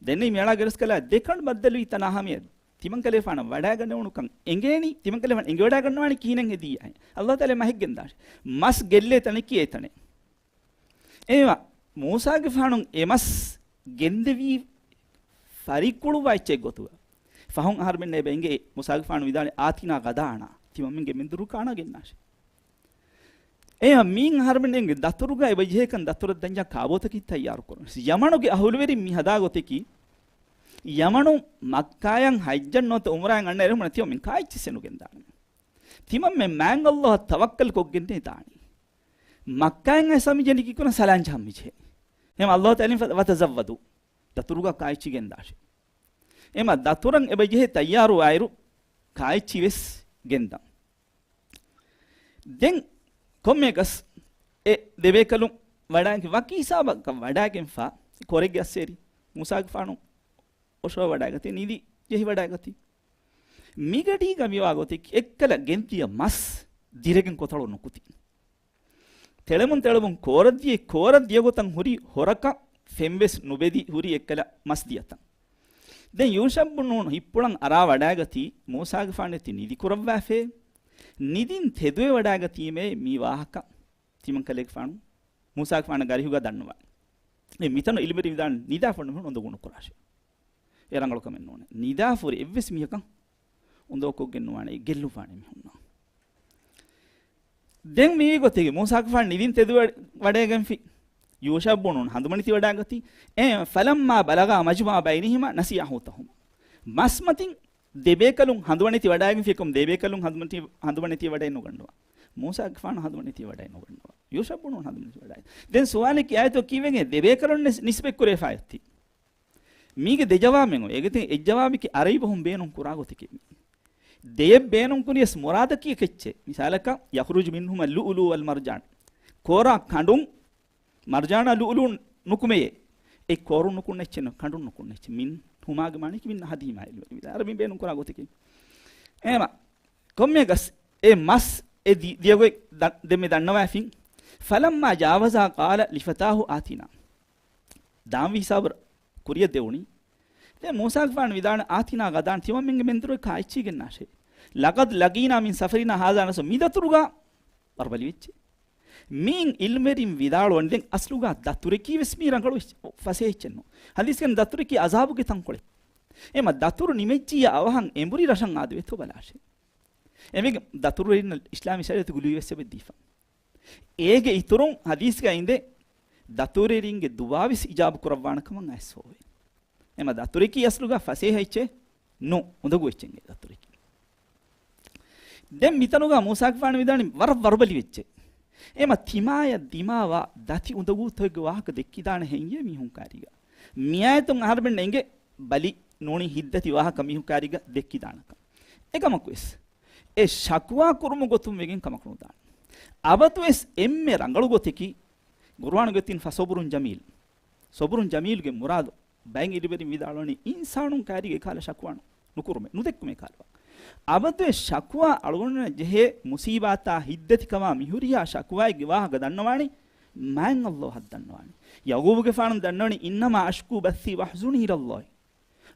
ދެންނެވި މިއަޅާގެ ރަސްކަލާ ދެކަނޑު ބައްދަލުވި ތަނާ ހަމަޔަށް ތިމަންކަލޭފާނަށް ވަޑައިގަނެވުނުކަން އެނގޭނީ، ތިމަންކަލޭފާނު އެނގިވަޑައިގަންނަވާނީ ކިހިނެއް ހެދިޔާ؟ އައްލާހު ތަޢާލާ މަހެއް ގެންދާށޭ. މަސް ގެއްލޭ ތަނަކީ އެތަނޭ. އެހެންވީމަ، މޫސާގެފާނު އެ މަސް ގެންދެވީ ފަރިއްކުޅުއްވާ އެއްޗެއް ގޮތުގަ. ފަހުން އަހަރުމެންނަށް އެބަ އެނގޭ މޫސާގެފާނު ވިދާޅުވި، "آتنا غداءنا." ތިމަންމެންގެ މެންދުރު ކާނާ ގެންނާށޭ. އެހެންވީމަ މީން އަހަރުމެންނަށް އެނގޭ ދަތުރުގަ އެބަ ޖެހޭކަން ދަތުރަށް ދަންޏާ ކާބޯތަކެއް ތައްޔާރު ކުރުން. ޔަމަނުގެ އަހުލުވެރިން މި ހަދާ ގޮތަކީ، ޔަމަނު މައްކާޔަށް ޙައްޖަށް ނުވަތަ ޢުމްރާއަށް އަންނަ އިރު ހުންނަ ތިމަންމެން ކާއެއްޗިއްސެއް ނުގެންދާނެ. ތިމަންމެން މާތް އައްލާހަށް ތަވައްކަލް ކޮށްގެންނޭ ދާނީ. މައްކާއިން އައިސް މި ޖެނިކި ކުރަން ސަލާން ޖަހަން މިޖެހޭ. އެހެންވީމަ އައްލާހު ތަޢާލާ ފަ-، "وتزودوا." ދަތުރުގަ ކާއެއްޗި ގެންދާށޭ. އެހެންވީމަ ދަތުރަށް އެބަ ޖެހޭ ތައްޔާރުވާއިރު ކާއެއްޗި ވެސް ގެންދަން. ދެން ކޮންމެއަކަސް އެ ދެބޭކަލުން ވަޑައިގެން ވަކި ހިސާބަކަށް ވަޑައިގެންފާ ކޮރެއްގެ އައްސޭރި މޫސާގެފާނު އޮށޯވެވަޑައިގަތީ، ނިދި ޖެހިވަޑައިގަތީ. މިގަޑީގަ މިވާ ގޮތެއް އެއްކަލަ ގެންދިޔަ މަސް ދިރިގެން ކޮތަޅު ނުކުތި. ތެޅެމުން ތެޅެމުން ކޯރަށްދިޔަ، ކޯރަށްދިޔަ ގޮތަށް ހުރި ހޮރަކަށް ފެންވެސް ނުބެދި ހުރި އެއްކަލަ މަސް ދިޔަތަން. ދެން ޔޫޝައް ބުނު ނޫނު ހިއްޕުޅަން އަރާ ވަޑައިގަތީ، މޫސާގެފާނު ތި ނިދި ކުރައްވާފޭ، ނިދިން ތެދުވެ ވަޑައިގަތީމޭ މި ވާހަކަ ތިމަންކަލޭގެފާނު މޫސާގެފާނަށް އަރިހުގަ ދަންނަވާ. އެ މިތަނު އިލްމުވެރިން ވިދާޅުވި ނިދާފަ ނުހުން އުނދަގޫ ނުކުރާށޭ. އެ ރަނގަޅު ކަމެއް ނޫނޭ. ނިދާފަހުރި އެއްވެސް މީހަކަށް އުނދަގޫކޮށްގެން ނުވާނެ، ގެއްލުއްވާނެ މީހުންނަށް. ދެން މިވީ ގޮތެއް މޫސާގެފާނު ނިދިން ތެދުވެ ވަޑައިގެންފި. ޔޫޝައް ބުނު ނޫނު ހަނދުމަނެތި ވަޑައިގަތީ. އެ، فلما بلغا مجمع بينهما نسيا حوتهما. މަސްމަތިން ދެބޭކަލުން ހަނދުމަނެތި ވަޑައިގެންފި ކޮމް ދެބޭކަލުން ހަނދުމަނެތި، ހަނދުމަނެތި ވަޑައެއް ނުގަންނަވާ. މޫސާގެފާނު ހަނދުމަނެތި ވަޑައެއް ނުގަންނަވާ. ޔޫޝައް ބުނު ނޫނު ހަނދުމަނެތި ވަޑައި. ދެން ސުވާލަކީ އާޔަތު ކީއްވެގެން ދެބޭކަލުން ނިސް-، ނިސްބަތް ކުރެވިފައި އޮތީ؟ މީގެ ދެ ޖަވާބެއް އޮތް. އޭގެ ތެ-، އެއް ޖަވާބަކީ އަރަބި ބަހުން ބޭނުން ކުރާ ގޮތެކޭ މީ. ދެއެއް ބޭނުން ކުރިޔަސް މުރާދަކީ އެކެއްޗޭ. މިސާލަކަށް، يخرج منهما اللؤلؤ والمرجان. ކޯރާ ކަނޑުން މަރްޖާނާ ލުއުލުއު ނުކުމެޔޭ. އެ ކޯރުން ނުކުންނަ އެއްޗެއް ނޫން، ކަނޑުން ނުކުންނަ އެއްޗެއް. މިން ހުމާގެ މާނައަކީ މިން ހަދީމާ އިލްމުވެރިން ވިދާޅުވި އަރަބިން ބޭނުން ކުރާ ގޮތަކީ. އެހެންވީމަ، ކޮންމެއަކަސް އެ މަސް އެ ދި-، ދިޔަގޮތް ދަ-، ދެންމެ ދަންނަވައިފިން. فلما جاوزا قال لفتاه آتنا. ދާންވީ ހިސާބު ކުރިއަށް ދެވުނީ. ދެން މޫސާގެފާނު ވިދާޅުވި، آتنا غداءنا، ތިމަންމެންގެ މެންދުރުގެ ކާއެއްޗި ގެންނާށޭ. لقد لقينا من سفرنا هذا نصبا، މި ދަތުރުގަ ވަރުބަލި ވެއްޖެ. މިއިން އިލްމުވެރިން ވިދާޅުވަނީ ދެން އަސްލުގަ ދަތުރަކީ ވެސް މީ ރަނގަޅު އެއްޗެއް، ފަސޭހަ އެއްޗެއް ނޫން. ހަދީސްގައި ދަތުރަކީ އަޒާބުގެ ތަންކޮޅެއް. އެހެންވީމަ ދަތުރު ނިމެއްޖިއްޔާ އަވަހަށް އެނބުރި ރަށަށް އާދެވޭތޯ ބަލާށޭ. އެމީގެ ދަތުރުވެރިންނަށް އިސްލާމީ ޝަރީއަތުގެ ލުއިވެސް އެބަ ދީފަ. އޭގެ އިތުރުން ހަދީސްގައި އިނދޭ، ދަތުރުވެރިންގެ ދުޢާވެސް އިޖާބަ ކުރައްވާނެ ކަމަށް އައިސްފަވޭ. އެހެންވީމަ ދަތުރަކީ އަސްލުގަ ފަސޭހަ އެއްޗެއް ނޫން، އުނދަގޫ އެއްޗެއްގެ ދަތުރަކީ. ދެން މިތަނުގަ މޫސާގެފާނު ވިދާޅުވި ވަރަށް ވަރުބަލި ވެއްޖެ. އެހެންވީމަ ތިމާޔަށް ދިމާވާ ދަތި އުނދަގޫތަކެއްގެ ވާހަކަ ދެއްކިދާނެ ހެއްޔޭ މީހުން ކާރީގަ؟ މިއާޔަތުން އަހަރުމެންނަށް އެނގޭ ބަލި ނޫނީ ހިތްދަތި ވާހަކަ މީހުން ކާރީގަ ދެއްކިދާނެކަން. އެކަމަކުވެސް އެ ޝަކުވާ ކުރުމުގެ ގޮތުން ވެގެން ކަމަކު ނުދާނެ. އަބަދުވެސް އެންމެ ރަނގަޅު ގޮތަކީ ޤުރުއާނުގައި ތިން فصبر جميل. ޞަބުރުން ޖަމީލުގެ މުރާދު ބައެއް އިލްމުވެރިން ވިދާޅުވަނީ އިންސާނުން ކާރީގަ އެކަހަލަ ޝަކުވާ ނުކުރުމެއް، ނުދެއްކުމެއް ކާރިވާ. އަބަދުވެސް ޝަކުވާ އަޅުގަނޑުމެންނަށް ޖެހޭ މުޞީބާތާ ހިތްދަތިކަމާ މިހުރިހާ ޝަކުވާއެއްގެ ވާހަކަ ދަންނަވާނީ މާތް ﷲ އަށް ދަންނަވާނީ. ޔަޢުޤޫބުގެފާނު ދަންނަވަނީ إنما أشكو بثي وحزني إلى الله.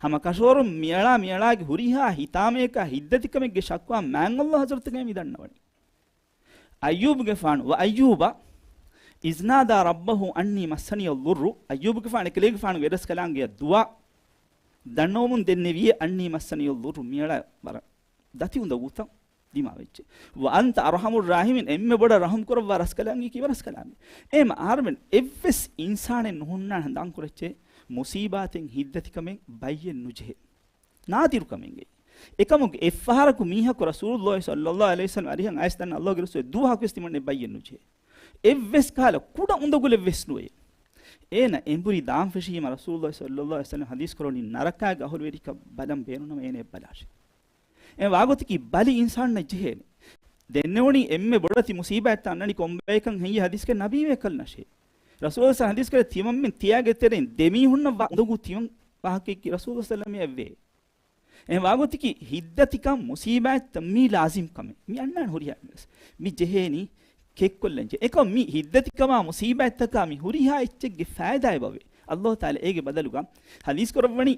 ހަމަ ކަށަވަރުން މިއަޅާ މިއަޅާގެ ހުރިހާ ހިތާމަޔަކާ ހިތްދަތިކަމެއްގެ ޝަކުވާ މާތް ﷲ ޙަޟްރަތުގައި މި ދަންނަވަނީ. އައްޔޫބުގެފާނު، وأيوب إذ نادى ربه أني مسني الضر، އައްޔޫބުގެފާނު އެކަލޭގެފާނުގެ އެރަސްކަލާނގެއަށް ދުޢާ ދަންނަވަމުން ދެންނެވިއޭ، أني مسني الضر، މިއަޅާ ވަރަށް ދަތި އުނދަގޫތައް ދިމާވެއްޖެ. وأنت أرحم الراحمين، އެންމެ ބޮޑަށް ރަޙުމް ކުރައްވާ ރަސްކަލާނގެއަކީ އެބަ ރަސްކަލާނގެ. އެހެންވީމަ އަހަރުމެން އެއްވެސް އިންސާނެއް ނުހުންނާނެ ހަނދާންކުރައްޗޭ މުޞީބާތެއް ހިތްދަތިކަމެއް ބައްޔެއް ނުޖެހޭ. ނާދިރު ކަމެއްގައި. އެކަމުގެ އެއްފަހަރަކު މީހަކު ރަސޫލުﷲ ޞައްލަﷲ ޢަލައިހި ވަސައްލަމަ އަރިހަށް އައިސް ދަންނަ ﷲގެ ރަސޫލެއް ދުވަހަކުވެސް ތިމަންނެ ބައްޔެއް ނުޖެހޭ. އެއްވެސް ކަހަލަ ކުޑަ އުނދަގުލެއްވެސް ނުވޭ. އޭނަ އެނބުރި ދާން ފެށީމަ ރަސޫލުﷲ ޞައްލަﷲ ޢަލައިހި ވަސައްލަމަ ޙަދީޘް ކުރައްވަނީ ނަރަކާގެ އަހުލުވެރިކަން ބަލަން ބޭނުންނަމަ އޭނަ އެއްބަލާށޭ. އެ ވާގޮތަކީ ބަލި އިންސާނަށް ޖެހޭނެ. ދެންނެވުނީ އެންމެ ބޮޑަތި މުޞީބާތްތައް އަންނަނީ ކޮންބައެއްކަން ހެއްޔޭ ޙަދީޘްގައި ނަބީ ބޭކަލުންނަށޭ. ރަސޫލުﷲ ޙަދީޘް ކުރޭ ތިމަންމެން ތިޔާގެ ތެރެއިން ދެމީހުންނަށް ވާ އުނދަގޫ ތިމަން ވާހަކައަކީ ރަސޫލުﷲ ޞައްލަﷲ ޢަލައިހި ވަސައްލަމަ އެއްވޭ. އެ ވާގޮތަކީ ހިތްދަތިކަން މުޞީބާތްތައް މީ ލާޒިމް ކަމެއް. މި އަންނާނެ ހުރިހާ މީހަކަށް. މި ޖެހޭނީ ކެތްކޮށްލަން ޖެހޭ. އެކަމް މި ހިތްދަތިކަމާ މުޞީބާތްތަކާ މި ހުރިހާ އެއްޗެއްގެ ފައިދާ އެބަވޭ. ﷲ ތަޢާލާ އޭގެ ބަދަލުގަ ޙަދީޘް ކުރައްވަނީ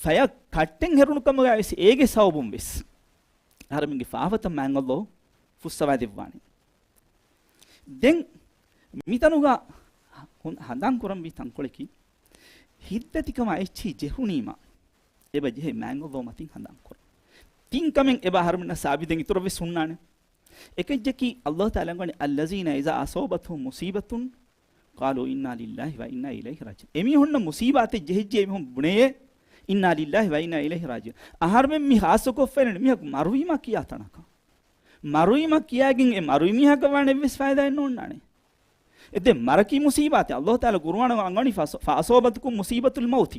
ފަޔަށް ކައްޓެއް ހެރުނު ކަމުގައި ވެސް އޭގެ ސަބަބުން ވެސް އަހަރެމެންގެ ފާފަތައް މާތް ﷲ ފުއްސަވާ ދެއްވާނެ. ދެން މިތަނުގަ ހުން-، ހަނދާން ކުރަންވީ ތަންކޮޅަކީ، ހިތްދަތިކަމާ އެއްޗިހި ޖެހުނީމަ، އެބަ ޖެހޭ މާތް ﷲ މަތިން ހަނދާން ކުރަން. ތިން ކަމެއް އެބަ އަހަރެމެންނަށް ސާބިތެއް އިތުރަށް ވެސް ހުންނާނެ. އެކައްޗަކީ ﷲ ތަޢާލާ އަންގަވަނީ، "الذين إذا أصابتهم مصيبة قالوا إنا لله وإنا إليه راجعون." އެމީހުންނަށް މުޞީބާތެއް ޖެހިއްޖެ އެމީހުން ބުނެޔޭ، "إنا لله وإنا إليه راجعون." އަހަރެމެން މި ޚާއްޞަކޮށްފައި މީހަކު މަރުވީމާ ކިޔާ ތަނަކަށް. މަރުވީމާ ކިޔާގެން އެ މަރުވި މީހަކަށް ވާނެ އެއްވެސް ފައިދާއެއް ނޯންނާނެ. އެ ދެ މަރަކީ މުޞީބާތެއް. ﷲ ތަޢާލާ ޤުރުއާނުގަ އަންގަވަނީ، "ފަ-، فأصابتكم مصيبة الموت."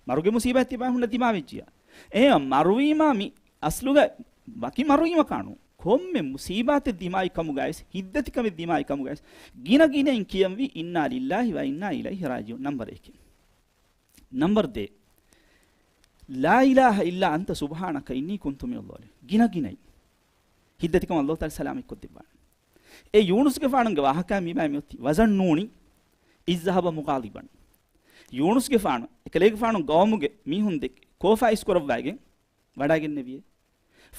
މަރުގެ މުޞީބާތް ތިބާ ހުންނަ ދިމާވެއްޖިޔާ. އެހެން މަރުވީމާ މި އަސްލުގަ ވަކި މަރުވީމަކާނު. ކޮންމެ މުޞީބާތެއް ދިމާވި ކަމުގައިސް، ހިތްދަތިކަމެއް ދިމާވި ކަމުގައިސް، ގިނަ ގިނައިން ކިޔަންވީ، "إنا لله وإنا إليه راجعون." ނަމްބަރ އެކެއް. ނަމްބަރ ދޭއް، "لا إله إلا أنت سبحانك إني كنت من الظالمين." ގިނަ ގިނައިން. ހިތްދަތިކަމަށް ﷲ ތަޢާލާ ސަލާމަތްކޮށްދެއްވާނެ. އެ ޔޫނުސްގެފާނުގެ ވާހަކަ މިބާ މިއޮތީ. ވަޒަން ނޫނި إذ ذهب مغاضبا. ޔޫނުސްގެފާނު، އެކަލޭގެފާނު ގައުމުގެ މީހުން ދެ ކޯފާ އިސްކުރައްވައިގެން ވަޑައިގެންނެވިއޭ.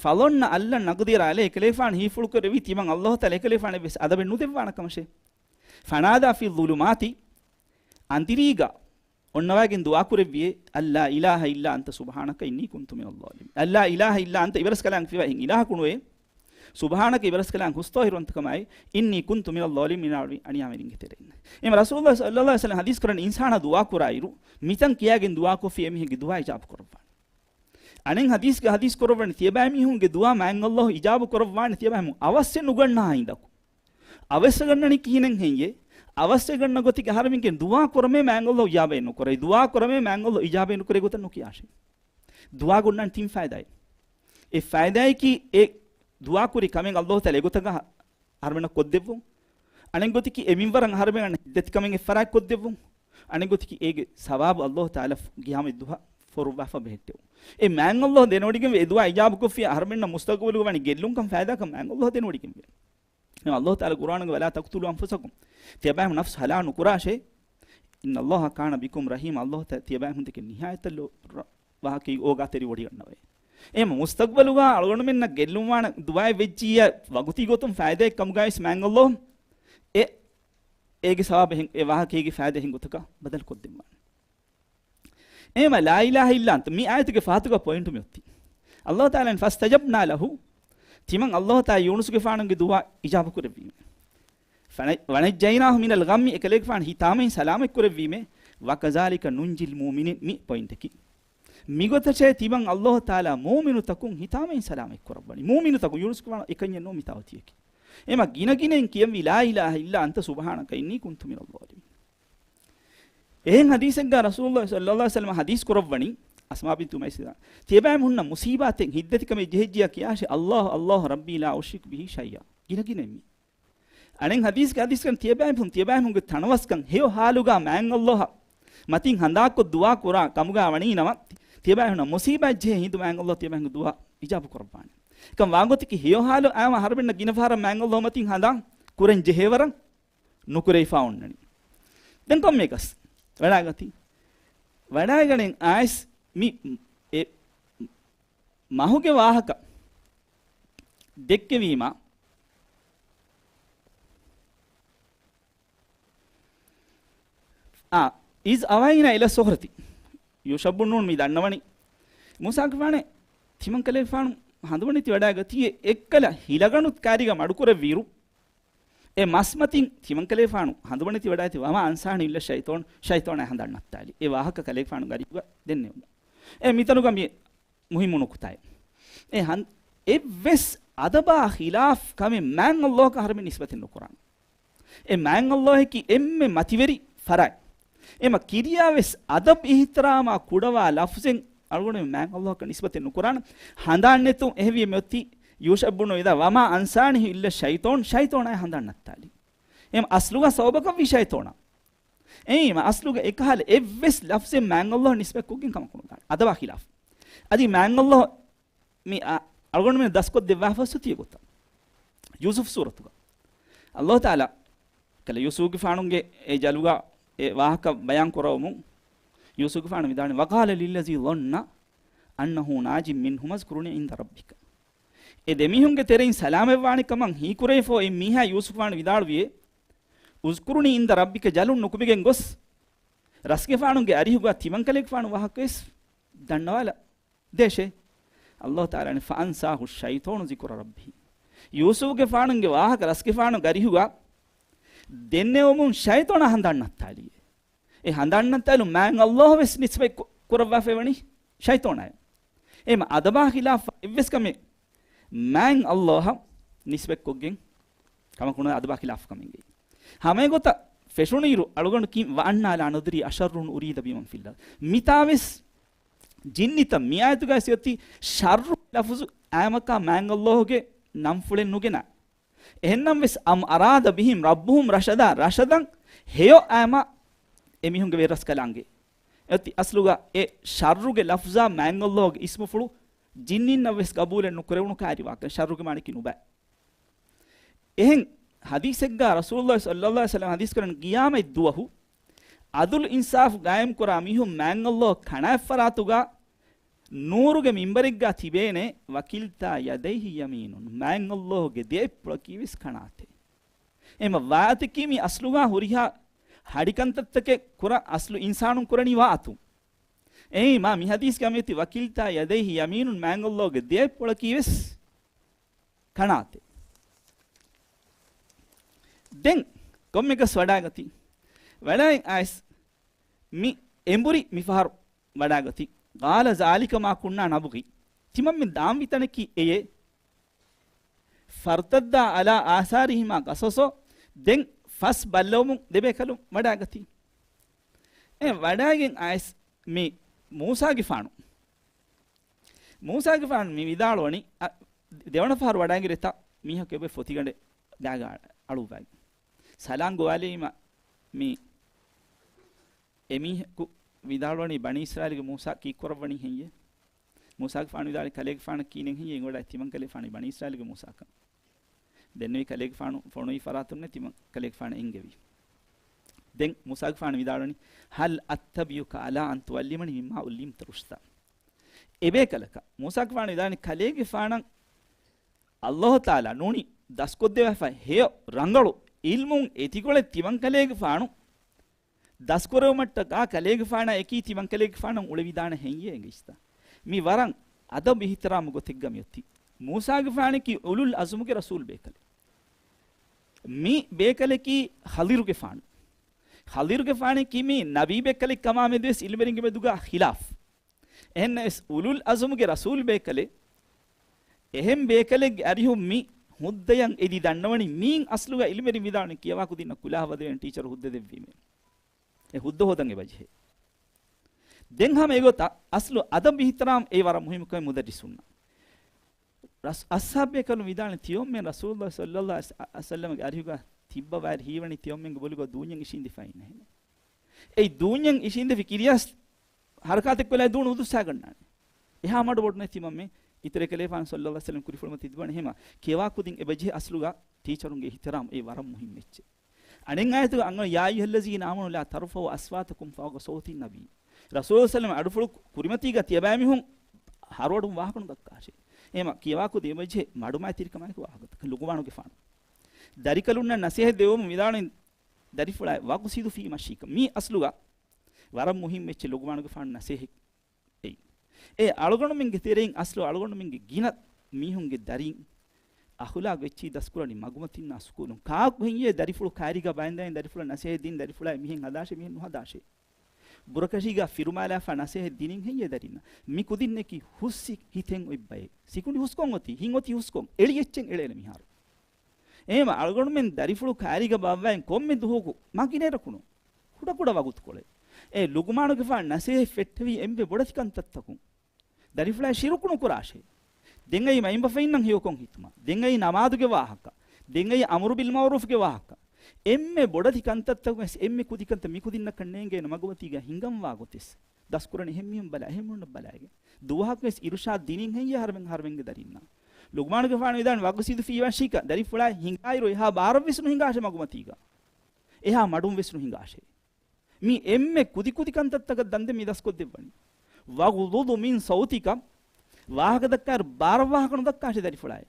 فظن أن لن نقدر عليه، އެކަލޭގެފާނު ހީފުޅުކުރެއްވީ ތިމަން ﷲ ތަޢާލާ އެކަލޭގެފާނަށް ވެސް އަދަބެއް ނުދެއްވާނެ ކަމަށޭ. فنادى في الظلمات، އަނދިރީގަ އޮންނަވައިގެން ދުޢާ ކުރެއްވިއޭ، "أن لا إله إلا أنت سبحانك إني كنت من الظالمين." "أن لا إله إلا أنت" އިބަރަސްކަލާނގެ ފިވާ އެހެން އިލާހަކު ނުވޭ. "سبحانك" އިބަރަސްކަލާނގެ ހުސްތޯހިރުވަންތަކަމާއި، "إني كنت من الظالمين" އަނިޔާވެރިންގެ ތެރެއިން. އެމަ ރަސޫލުﷲ ޞައްލަﷲ ޢަލައިހި ވަސައްލަމަ ޙަދީޘް ކުރަނީ އިންސާނާ ދުޢާ ކުރާއިރު، މިތަން ކިޔާގެން ދުޢާ ކޮށްފި އެމީހެއްގެ ދުޢާ އިޖާބަ ކުރައްވާނެ. އަނެއް ޙަދީޘްގަ ޙަދީޘް ކުރައްވަނީ، ތިޔަބައިމީހުންގެ ދުޢާ މާތް ﷲ އިޖާބަ ކުރައްވާނެ، ތިޔަބައިމީހުން އަވަސްވެ ނުގަންނަ ހިނދަކު. އަވަސްވެގަންނަނީ ކިހިނެއް ހެއްޔޭ؟ އަވަސްވެގަންނަ ގޮތެއްގެ އަހަރެމެންގެ ދުޢާ ކުރަމޭ މާތް ﷲ އިޖާބައެއް ނުކުރޭ. ދުޢާ ކުރަމޭ މާތް ﷲ އިޖާބައެއް ނުކުރޭ ގޮތަށް ނުކިޔާށޭ. ދުޢާގަ އޮންނާނެ ތިން ފައިދާއެއް. އެއް ފައިދާއަކީ އެ ދުޢާ ކުރި ކަމެއް ﷲ ތަޢާލާ އެގޮތަށް އަހަރެމެންނަށް ކޮށްދެއްވުން. އަނެއް ގޮތަކީ އެ މިންވަރަށް އަހަރެމެން ހިތްދަތިކަމެއް އެއްފަރާތް ކޮށްދެއްވުން. އަނެއް ގޮތަކީ އޭގެ ސަވާބު ﷲ ތަޢާލާ ޤިޔާމަތް ދުވަހަށް ފޯރުއްވާފަ ބެހެއްޓެވުން. އެ މާތް ﷲ ދެނެވޮޑިގެންވެ އެ ދުޢާ އިޖާބަ ކޮށްފި އަހަރެމެންނަށް މުސްތަޤުބަލުގަ ވަނީ ގެއްލުންކަން ފައިދާކަން މާތް ﷲ ދެނެވޮޑިގެންވޭ. އެ ﷲ ތަޢާލާ ޤުރުއާނުގަ "ولا تقتلوا أنفسكم" ތިޔަބައިމީހުން ނަފްސު ހަލާކު ނުކުރާށޭ. "إن الله كان بكم رحيما" ﷲ ތަ-، ތިޔަބައިމީހުން ދެކެ ނިހާޔަތަށް ލޯ-، ރ-، ވާހަކައިގެ އޯގާތެރި ވޮޑިގަންނަވައޭ. އެހެން މުސްތަޤްބަލުގަ އަޅުގަނޑުމެންނަށް ގެއްލުންވާނެ ދުޢާއެއް ވެއްޖިއްޔާ ވަގުތީ ގޮތުން ފައިދާއެއް ކަމުގައިވެސް މާތް ﷲ އެ، އޭގެ ސަވާބެއް އެ ވާހަކައިގެ ފައިދާ އެހެން ގޮތަކަށް ބަދަލު ކޮށްދެއްވާނެ. އެހެންމަ "لا إله إلا أنت" މި އާޔަތުގެ ފަހަތުގަ ޕޮއިންޓު މިއޮތީ. ﷲ ތަޢާލާ "فاستجبنا له" ތިމަން ﷲ ތަޢާލާ ޔޫނުސްގެފާނުގެ ދުޢާ އިޖާބަ ކުރެއްވީމެ. ފަނަ-، "ونجيناه من الغم" އެކަލޭގެފާނު ހިތާމައިން ސަލާމަތް ކުރެއްވީމެ. "وكذلك ننجي المؤمنين" މި ޕޮއިންޓަކީ. މިގޮތަށޭ ތިމަން ﷲ ތަޢާލާ މުއުމިނުތަކުން ހިތާމައިން ސަލާމަތް ކުރައްވަނީ. މުއުމިނުތަކުން، ޔޫނުސްގެފާނު އެކަންޏެއް ނޫން މިތާ އޮތީކީ. އެހެންމަ ގިނަ ގިނައިން ކިޔަންވީ "لا إله إلا أنت سبحانك إني كنت من الظالمين." އެހެން ޙަދީޘެއްގަ ރަސޫލުﷲ ޞައްލަﷲ ޢަލައިހި ވަސައްލަމަ ޙަދީޘް ކުރައްވަނީ، އަސްމާ ބިންތު އުމައިސް، ތިޔަބައިމީހުންނަށް މުޞީބާތެއް ހިތްދަތިކަމެއް ޖެހިއްޖިއްޔާ ކިޔާށޭ، "الله الله ربي لا أشرك به شيئا." ގިނަ ގިނައިން މި. އަނެއް ޙަދީޘްގަ ޙަދީޘް ކަން ތިޔަބައިމީހުން ތިޔަބައިމީހުންގެ ތަނަވަސްކަން ހެޔޮ ޙާލުގަ މާތް ﷲ އަށް މަތިން ހަނދާންކޮށް ދުޢާ ކުރާ ކަމުގަ ވަނީ ނަމަ، ތިޔަބައިމީހުންނަށް މުޞީބާތް ޖެހޭ ހިނދު މާތް ﷲ ތިޔަބައިމީހުންގެ ދުޢާ އިޖާބަ ކުރައްވާނެ. އެކަމް ވާގޮތަކީ ހެޔޮ ޙާލު އައިމަ އަހަރެމެންނަށް ގިނަ ފަހަރަށް މާތް ﷲ މަތިން ހަނދާން ކުރަން ޖެހޭވަރަށް ނުކުރެވިފަ އޮންނަނީ. ދެން ކޮންމެއަކަސް ވަޑައިގަތީ. ވަޑައިގަނެން އައިސް މި އެ މަހުގެ ވާހަކަ ދެއްކެވީމާ، އާ، "إذ أوينا إلى الصخرة." ޔޫޝައު ބުން ނޫން މި ދަންނަވަނީ. މޫސާގެފާނެ ތިމަންކަލޭގެފާނު ހަނދުމަނެތި ވަޑައިގަތީ އެއްކަލަ ހިލަގަނޑު ކާރިގަ މަޑުކުރެއްވިއިރު، އެ މަސްމަތިން ތިމަންކަލޭފާނު ހަނދުމަނެތި ވަޑައިގަތީ، "وما أنسانيه إلا الشيطان، ޝައިޠާނާ ހަނދާން ނައްތާލި." އެ ވާހަކަ ކަލޭފާނު ގަރީބުގަ ދެންނެވުމުން. އެ މިތަނުގަ މި މުހިއްމު ނުކުތާއެއް. އެ ހަން-، އެއްވެސް އަދަބާ ޚިލާފް ކަމެއް މާތް ﷲ އަށް އަހަރެމެން ނިސްބަތެއް ނުކުރާނެ. އެ މާތް ﷲ އަކީ އެންމެ މަތިވެރި ފަރާތް. އެމަ ކިރިޔާ ވެސް އަދަބް އިޙްތިރާމާ ކުޑަވާ ލަފްޒެއް އަޅުގަނޑު މާތް ﷲ އަކަށް ނިސްބަތެއް ނުކުރާނެ. ހަނދާން ނެތުން އެހެވި މިއޮތީ ޔޫޝައު ބުނު އިދާ، "وما أنسانيه إلا الشيطان" ޝައިޠާނާ ހަނދާން ނައްތާލި. އެމަ އަސްލުގަ ސަބަބަކަށް ވީ ޝައިޠާނާ. އެއީ މަ އަސްލުގަ އެކަހަލަ އެއްވެސް ލަފްޒެއް މާތް ﷲ ނިސްބަތްކޮށްގެން ކަމަކު ނުދާނެ. އަދަބާ ޚިލާފް. އަދި މާތް ﷲ މި އަ-، އަޅުގަނޑުމެން ދަސްކޮށްދެއްވާފަސް ތިޔަ ގޮތަށް. ޔޫސުފް ސޫރަތުގަ. ﷲ ތަޢާލާ ކަލޭ ޔޫސުފްގެފާނުގެ އެ ޖަލުގަ އެ ވާހަކަ ބަޔާން ކުރައްވަމުން، ޔޫސުފްގެފާނު މިދާނެ، "وقال للذي ظن أنه ناج منهما اذكرني عند ربك. އެ ދެމީހުންގެ ތެރެއިން ސަލާމަތްވާނެ ކަމަށް ހީކުރެވިފަ އިން މީހާ ޔޫސުފާނު ވިދާޅުވިއޭ، اذكرني عند ربك، ޖަލުން ނުކުމެގެން ގޮސް، ރަސްގެފާނުގެ އަރިހުގަ ތިމަންކަލޭގެފާނު ވާހަކަވެސް ދަންނަވާލަ ދޭށޭ. ﷲ ތަޢާލާ ފައަންސާހު ޝައިޠާނު ޛިކުރަ ރައްބިހި. ޔޫސުފުގެފާނުގެ ވާހަކަ ރަސްގެފާނުގެ އަރިހުގަ ދެންނެވުމުން ޝައިޠާނާ ހަނދާން ނައްތާލިއޭ. އެ ހަނދާން ނައްތާލުން މާތް ﷲ ވެސް ނިސްބަތް ކު-، ކުރައްވާފައިވަނީ ޝައިޠާނާއޭ. އެހެން އަދަބާ ޚިލާފަށް އެއްވެސް ކަމެއް މާތް ﷲ އަށް ނިސްބަތްކޮށްގެން ކަމަކު ނުވޭ، އަދަބާ ޚިލާފު ކަމެއްގައި. ހަމައެގޮތަށް ފެށުނުއިރު އަޅުގަނޑު ކީން، وأنا لا ندري أشر أريد بمن في الأرض. މިތާވެސް ޖިންނިތައް މި އާޔަތުގައި ސިޔަތި ޝައްރު ލަފުޒު އާއްމަކާ މާތް ﷲ ގެ ނަންފުޅެއް ނުގެނާ. އެހެންނަމަވެސް، أم أراد بهم ربهم رشدا، ރަޝަދަން ހެޔޮ އާއްމާ އެމީހުންގެ ވެރިރަސްކަލާނގެ. އެއޮތީ އަސްލުގަ އެ ޝައްރުގެ ލަފްޒާ މާތް ﷲ ގެ އިސްމުފުޅު ޖިންނިންނަށް ވެސް ގަބޫލެއް ނުކުރެވުނު ކައިރިވާކަން، ޝައްރުގެ މާނައަކީ ނުބައި. އެހެން ޙަދީޘެއްގަ ރަސޫލުﷲ ޞައްލަﷲ ޢަލައިހި ވަސައްލަމަ ޙަދީޘް ކުރަން، ޤިޔާމަތް ދުވަހު ޢަދުލު އިންސާފު ޤާއިމް ކުރާ މީހުން މާތް ﷲ ކަނާތް ފަރާތުގަ ނޫރުގެ މިންބަރެއްގަ ތިބޭނެ، وكلتا يديه يمين، މާތް ﷲ ގެ ދެއަތްޕުޅަކީ ވެސް ކަނާތެއް. އެމަ ވާތަކީ މި އަސްލުގަ ހުރިހާ ހަޑި ކަންތައްތަކެއް ކުރަން އަސްލު އިންސާނުން ކުރަނީ ވާތު. އެއީ މާ މި ޙަދީޘްގަ މިއޮތީ، وكلتا يديه يمين، މާތް ﷲ ގެ ދެއަތްޕުޅަކީ ވެސް ކަނާތެއް. ދެން ކޮންމެއަކަސް ވަޑާގަތީ. ވަޑާއިން އައިސް މި އެނބުރި މިފަހަރު ވަޑާގަތީ. قال ذلك ما كنا نبغي. ތިމަންމެން ދާންވީ ތަނަކީ އެޔޭ. فارتدا على آثارهما قصصا، ދެން ފަސް ބައްލަވަމުން ދެބޭކަލުން ވަޑާގަތީ. އެ ވަޑާގެން އައިސް މި މޫސާގެފާނު، މޫސާގެފާނު މި ވިދާޅުވަނީ، އަ، ދެވަނަ ފަހަރު ވަޑާގެން ރެތަ މީހަކު އެބަ ފޮތިގަނޑެއް ގާގަ އަޅުއްވައި. ސަލާން ގޮވާލީމަ މި އެމީހަކު ވިދާޅުވަނީ ބަނީ އިސްރާއީލުގެ މޫސާ ކީއްކުރައްވަނީ ހެއްޔޭ؟ މޫސާގެފާނު ވިދާޅުވި ކަލޭގެފާނަށް ކީނެއް ހެއްޔޭ؟ އެނގިވަޑައި ތިމަން ކަލޭގެފާނު ބަނީ އިސްރާއީލުގެ މޫސާކަން. ދެންނެވި ކަލޭގެފާނު ފޮނުވި ފަރާތުންނޭ ތިމަން ކަލޭގެފާނަށް އެންގެވީ. ދެން މޫސާގެފާނު ވިދާޅުވަނީ، هل أتبعك على أن تعلمني مما علمت رشدا. އެބޭކަލަކަށް މޫސާގެފާނު ވިދާޅުވަނީ ކަލޭގެފާނަށް ﷲ ތަޢާލާ ނޫނީ ދަސްކޮށްދެވިފައި ހެޔޮ ރަނގަޅު ޢިލްމުން އެތިކޮޅެއް ތިމަން ކަލޭގެފާނު ދަސްކުރެވުމަށްޓަކާ ކަލޭގެފާނާ އެކީ ތިމަން ކަލޭގެފާނަށް އުޅެވިދާނެ ހެއްޔޭ އެނގިއްސިތަ؟ މި ވަރަށް އަދަބު އިޙްތިރާމު ގޮތެއްގަ މިއޮތީ. މޫސާގެފާނަކީ އުލުލް އަޒުމުގެ ރަސޫލް ބޭކަލެއް. މި ބޭކަލަކީ ޚަޟިރުގެފާނު. ޚަޟިރުގެފާނަކީ މި ނަބީ ބޭކަލެއް ކަމާ މެދުވެސް ޢިލްމުވެރިންގެ މެދުގަ ޚިލާފް. އެހެންނަމަވެސް އުލުލް އަޒުމުގެ ރަސޫލް ބޭކަލެއް. އެހެން ބޭކަލެއްގެ އަރިހުން މި ހުއްދަޔަށް އެދި ދަންނަވަނީ މީން އަސްލުގަ ޢިލްމުވެރިން ވިދާޅުވަނީ ކިޔަވާ ކުދިންނަށް ކުލާހަ ވަދެވޭނެ ޓީޗަރު ހުއްދަ ދެއްވީމޭ. އެ ހުއްދަ ހޯދަން އެބަޖެހޭ. ދެން ހަމަ އެގޮތަށް އަސްލު އަދަބު އިޙްތިރާމް އެ ވަރަށް މުހިއްމު ކަމެއް މުދައްރިސުންނަށް. ރަސް-، އަޞްޙާބުބޭކަލުން ވިދާޅުވި ތިޔޮމެން ރަސޫލުﷲ ޞައްލަﷲ ޢަލައިހި ވަސައްލަމަގެ އަރިހުގަ ތިއްބަވާއިރު ހީވަނީ ތިޔޮމެންގެ ބޮލުގަ ދޫންޏެއް އިށީނދެފައި އިންނަހެނެއް. އެ ދޫންޏެއް އިށީނދެފި ކިރިޔާސް ހަރަކާތެއްކޮށްލާ ދޫނު އުދުއްސާގަންނާނެ. އެހާ މަޑު ބޮޑު ނެތި މަންމެ އިތުރެކަލޭފާނު ޞައްލަﷲ ޢަލައިހި ވަސައްލަމް ކުރިފުޅުމަތި ތިބަނެ ހެމަ ކިޔަވާ ކުދިން އެބަޖެހޭ އަސްލުގަ ޓީޗަރުންގެ އިޙްތިރާމް އެ ވަރަށް މުހިންމު އެއްޗެއް. އަނެއް އާޔަތުގަ އަންގަން، يا أيها الذين آمنوا لا ترفعوا أصواتكم فوق صوت النبي. ރަސޫލު ޞައްލަﷲ ޢަލައިހި ވަސައްލަމް އަޑުފުޅު ކުރިމަތީގަ ތިޔަބައިމީހުން ހަރުއަޑުން ވާހަކަ ނުދައްކާށޭ. އެހެމަ ކިޔަވާ ކުދިން އެބަޖެހޭ މަޑުމައިތިރިކަމާއެކު ވާހަކަތަކަށް ލުޤުމާނުގެފާނު. ދަރިކަލުންނަށް ނަސޭހަތް ދެއްވަމުން ވިދާޅުވި ދަރިފުޅާ، واقصد في مشيك. މީ އަސްލުގަ ވަރަށް މުހިންމު އެއްޗެއް ލުޤުމާނުގެފާނު ނަސޭހަތް އެއީ. އެ އަޅުގަނޑުމެންގެ ތެރެއިން އަސްލު އަޅުގަނޑުމެންގެ ގިނަ މީހުންގެ ދަރިން އަޚުލާގު އެއްޗިހި ދަސްކުރަނީ މަގުމަތިންނާ ސުކޫލުން. ކާކު ހެއްޔޭ ދަރިފުޅު ކައިރީގަ ބައިންދައިން ދަރިފުޅަށް ނަސޭހަތް ދިން، ދަރިފުޅާއި މިހެން ހަދާށޭ، މިހެން ނުހަދާށޭ. ބުރަކަށީގަ ފިރުމާލާފަ ނަސޭހަތް ދިނިން ހެއްޔޭ ދަރިންނަށް؟ މި ކުދިންނަކީ ހުސްހި ހިތެއް އޮތް ބައެއް. ސިކުނޑި ހުސްކޮށް އޮތީ، ހިތް އޮތީ ހުސްކޮށް. އެޅި އެއްޗެއް އެޅޭނެ މިހާރު. އެހެމަ އަޅުގަނޑުމެން ދަރިފުޅު ކައިރީގަ ބާއްވައިން ކޮންމެ ދުވަހަކު މަގިނައިރަކުނު ކުޑަކުޑަ ވަގުތުކޮޅެއް އެ ލުޤުމާނުގެފާނު ނަސޭހަތް ފެއްޓެވީ އެންމެ ބޮޑެތި ކަންތައްތަކުން. ދަރިފުޅާ ޝިރުކު ނުކުރާށޭ. ދެން އައީ މައިންބަފައިންނަށް ހެޔޮކޮން ހިތުމަށް. ދެން އައީ ނަމާދުގެ ވާހަކަ. ދެން އައީ އަމުރު ބިލް މައުރޫފްގެ ވާހަކަ. އެންމެ ބޮޑެތި ކަންތައްތަކުން ވެސް އެންމެ ކުދި ކަންތައް މި ކުދިންނަކަށް ނޭނގޭނެ މަގުމަތީގަ ހިނގަންވާ ގޮތެއް. ދަސްކުރަނީ އެހެންމީހުން ބަލާ، އެހެންމީހުންނަށް ބަލާގެން. ދުވަހަކު ވެސް އިރުޝާދް ދިނިން ހެއްޔޭ އަހަރެމެން އަހަރެމެންގެ ދަރިންނަށް؟ ލުޤުމާނުގެފާނު ވިދާޅުވި، واقصد في مشيك، ދަރިފުޅާ ހިނގާއިރު އެހާ ބާރަށް ވެސް ނުހިނގާށޭ މަގުމަތީގަ. އެހާ މަޑުން ވެސް ނުހިނގާށޭ. މި އެންމެ ކުދިކުދި ކަންތައްތަކަށް ދަންދެން މި ދަސްކޮށްދެއްވަނީ. واغضض من صوتك، ވާހަކަ ދައްކާއިރު ބާރަށް ވާހަކަ ނުދައްކާށޭ ދަރިފުޅާއޭ.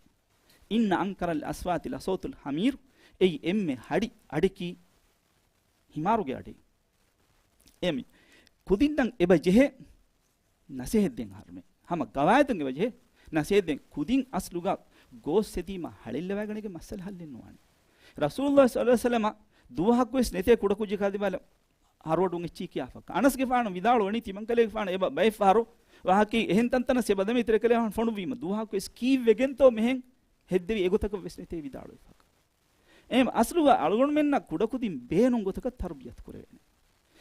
އިންނަ އަންކަރަލް އަޞްވާތި ލަޞައުތުލް ޙަމީރު، އެއީ އެންމެ ހަޑި އަޑެކީ ހިމާރުގެ އަޑޭ. އެމި ކުދިންނަށް އެބަ ޖެހޭ ނަސޭހަތް ދޭން އަހަރުމެން. ހަމަ ގަވާއިދުން އެބަ ޖެހޭ ނަސޭހަތް ދޭން. ކުދިން އަސްލުގަ ގޯސް ހެދީމަ ހަޅޭއްލަވާގަނެގެން މައްސަލަ ޙައްލެއް ނުވާނެ. ރަސޫލުﷲ ޞައްލަﷲ ޢަލައިހި ވަސައްލަމަ ދުވަހަކުވެސް ނެތޭ ކުޑަކުއްޖަކާ ދިމާލަށް ހަރުއަޑުން އެއްޗިހި ކިޔާފަކަ. އަނަސްގެފާނު ވިދާޅުވަނީ ތިމަންކަލޭގެފާނު އެބަ ބައެއް ފަހަރު ވާހަކައީ އެހެން ތަންތަނަސް އެބަ ދަމި އިތުރެކަލޭފާނު ފޮނުއްވީމަ ދުވަހަކުވެސް ކީއްވެގެންތޯ މެހެން ހެއްދެވި އެގޮތަކަށް ވެސް ނެތޭ ވިދާޅުވެފަކަ. އެހެން އަސްލުގަ އަޅުގަނޑުމެންނަށް ކުޑަކުދިން ބޭނުން ގޮތަކަށް ތަރުބިޔަތު ކުރެވޭނެ.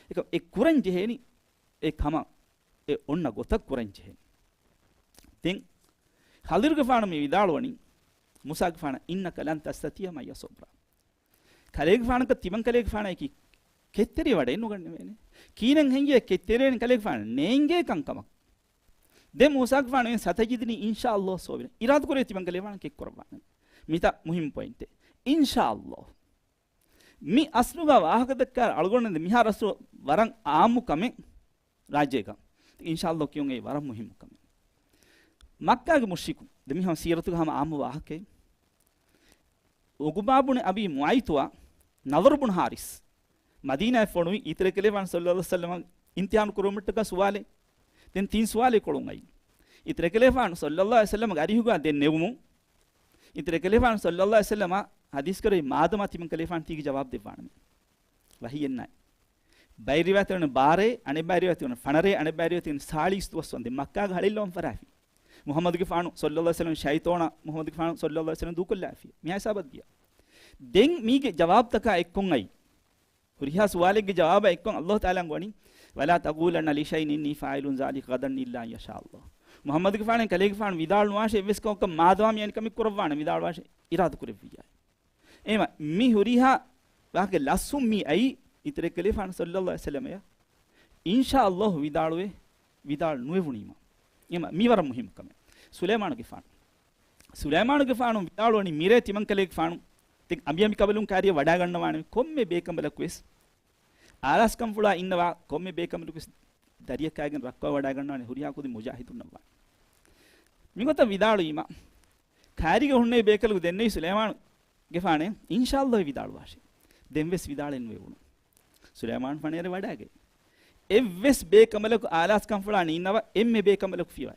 އެކަ އެ ކުރަން ޖެހޭނީ އެ ކަމަށް އެ އޮންނަ ގޮތަށް ކުރަން ޖެހޭނެ. ދެން ޚަޟިރުގެފާނު މި ވިދާޅުވަނީ މޫސާގެފާނަށް، "إنك لن تستطيع معي صبرا." ކަލޭގެފާނަކަށް ތިމަންކަލޭގެފާނަކީ ކެތްތެރި ވަޑައެއް ނުގަންނަވޭނެ. ކީނެއް ހެންގިޔަ ކެތްތެރިވެން ކަލޭގެފާނަށް ނޭނގޭ ކަންކަމަށް. ދެން މޫސާގެފާނު އިން ސަތަޖިދުނީ އިންޝާﷲ ޞާބިރުން. އިރާދަކުރޭ ތިމަންކަލޭގެފާނަށް ކެއްކުރައްވާނެ. މިތާ މުހިންމު ޕޮއިންޓެއް. އިންޝާﷲ. މި އަސްލުގަ ވާހަކަ ދައްކާ އަޅުގަނޑު މިހާރު އަސްލު ވަރަށް އާއްމު ކަމެއް ރާއްޖޭގަ. އިންޝާﷲ ކިޔުން އެއީ ވަރަށް މުހިންމު ކަމެއް. މައްކާގެ މުޝްރިކު، ދެ މިހާ ސީރަތުގަ ހަމަ އާއްމު ވާހަކައެއް. ޢުޤުބާ ބުނެ އަބީ މުޢައިޠުއާ ނަޟަރު ބުން ޙާރިސް މަދީނާއަށް ފޮނުވި އިތުރެކެލޭފާނު ޞައްލަﷲ ޢަލައިހި ވަސައްލަމަ އިމްތިޙާނު ކުރުމަށްޓަކާ ސުވާލެއް. ދެން ތިން ސުވާލެއް ކޮޅުން އައީ. އިތުރެކެލޭފާނު ޞައްލަﷲ ޢަލައިހި ވަސައްލަމަގެ އަރިހުގަ ދެން ނެވުމުން، އިތުރެކެލޭފާނު ޞައްލަﷲ ޢަލައިހި ވަސައްލަމަ ޙަދީޘް ކުރެއްވި މާދަމާ ތިމަންކަލޭފާނު ތީގެ ޖަވާބު ދެއްވާނަމޭ. ވަޙީއެއް ނާއި. ބައެއް ރިވާޔަތުގަ ބާރޭ، އަނެއް ބައެއް ރިވާޔަތުގަ ފަނަރޭ، އަނެއް ބައެއް ރިވާޔަތުގަ ސާޅީސް ދުވަސް ވަންދެން މައްކާގަ ހަޅޭއްލަވަން ފަށާފި. މުޙައްމަދުގެފާނު ޞައްލަﷲ ޢަލައިހި ވަސައްލަމަ ޝައިޠާނާ މުޙައްމަދުގެފާނު ޞައްލަﷲ ޢަލައިހި ވަސައްލަމަ ދޫކޮށްލާފި. މިހާ ހިސާބަށް ދިޔަ. ދެން މީގެ ޖަވާބުތަކާ އެއްކޮށް އައި. ހުރިހާ ސުވާލެއްގެ ޖަވާބާ އެއްކޮށް އައްލާހު ތަޢާލާ ގޮވަނީ، "ولا تقولن لشيء إني فاعل ذلك غدا إلا أن يشاء الله." މުޙައްމަދުގެފާނެ ކަލޭގެފާނު ވިދާޅު ނުވާށޭ އެއްވެސް ކަމަކަށް މާދަމާ މި އަނިކަމެއް ކުރައްވާނެ ވިދާޅުވާށޭ އިރާދަ ކުރެއްވިއްޔާ. އެހެންވީމަ މި ހުރިހާ ވާހަކަ ލަސްވުން މި އައީ އިތުރެކެލޭފާނު ޞައްލަﷲ ޢަލައިހި ވަސައްލަމަޔަށް އިންޝާ އައްލާހު ވިދާޅުވެ، ވިދާޅު ނުވެވުނީމަ. އެހެންވީމަ މި ވަރަށް މުހިއްމު ކަމެއް. ސުލައިމާނުގެފާނު. ސުލައިމާނުގެފާނު ވިދާޅުވަނީ މިރޭ ތިމަންކަލޭގެފާނު. ދެން އަނބިއަނބިކަނބަލުން ކާރިއަށް ވަޑާގަންނަވާނެ ކޮންމެ ބޭކަނބަލަކުވެސް. އާލާސްކަންފުޅާ އިންނަވާ ކޮންމެ ބޭކަނބަލަކުވެސް ދަރިއަކާގެން ރައްކަވައި ވަޑާގަންނަވާނެ ހުރިހާ ކުދިން މުޖާހިދުންނަށްވާނެ. މިގޮތަށް ވިދާޅުވީމަ، ކާރީގަ ހުންނެވި ބޭކަލަކު ދެންނެވި ސުލައިމާނުގެފާނެ، އިންޝާއައްލާހު ވިދާޅުވާށޭ. ދެންވެސް ވިދާޅެއް ނުވެވުނު. ސުލައިމާނުގެފާނު އޭރު ވަޑާގަތް. އެއްވެސް ބޭކަނބަލަކު އާލާސްކަންފުޅާ ނީންނަވާ އެންމެ ބޭކަނބަލަކު ފިޔަވާ.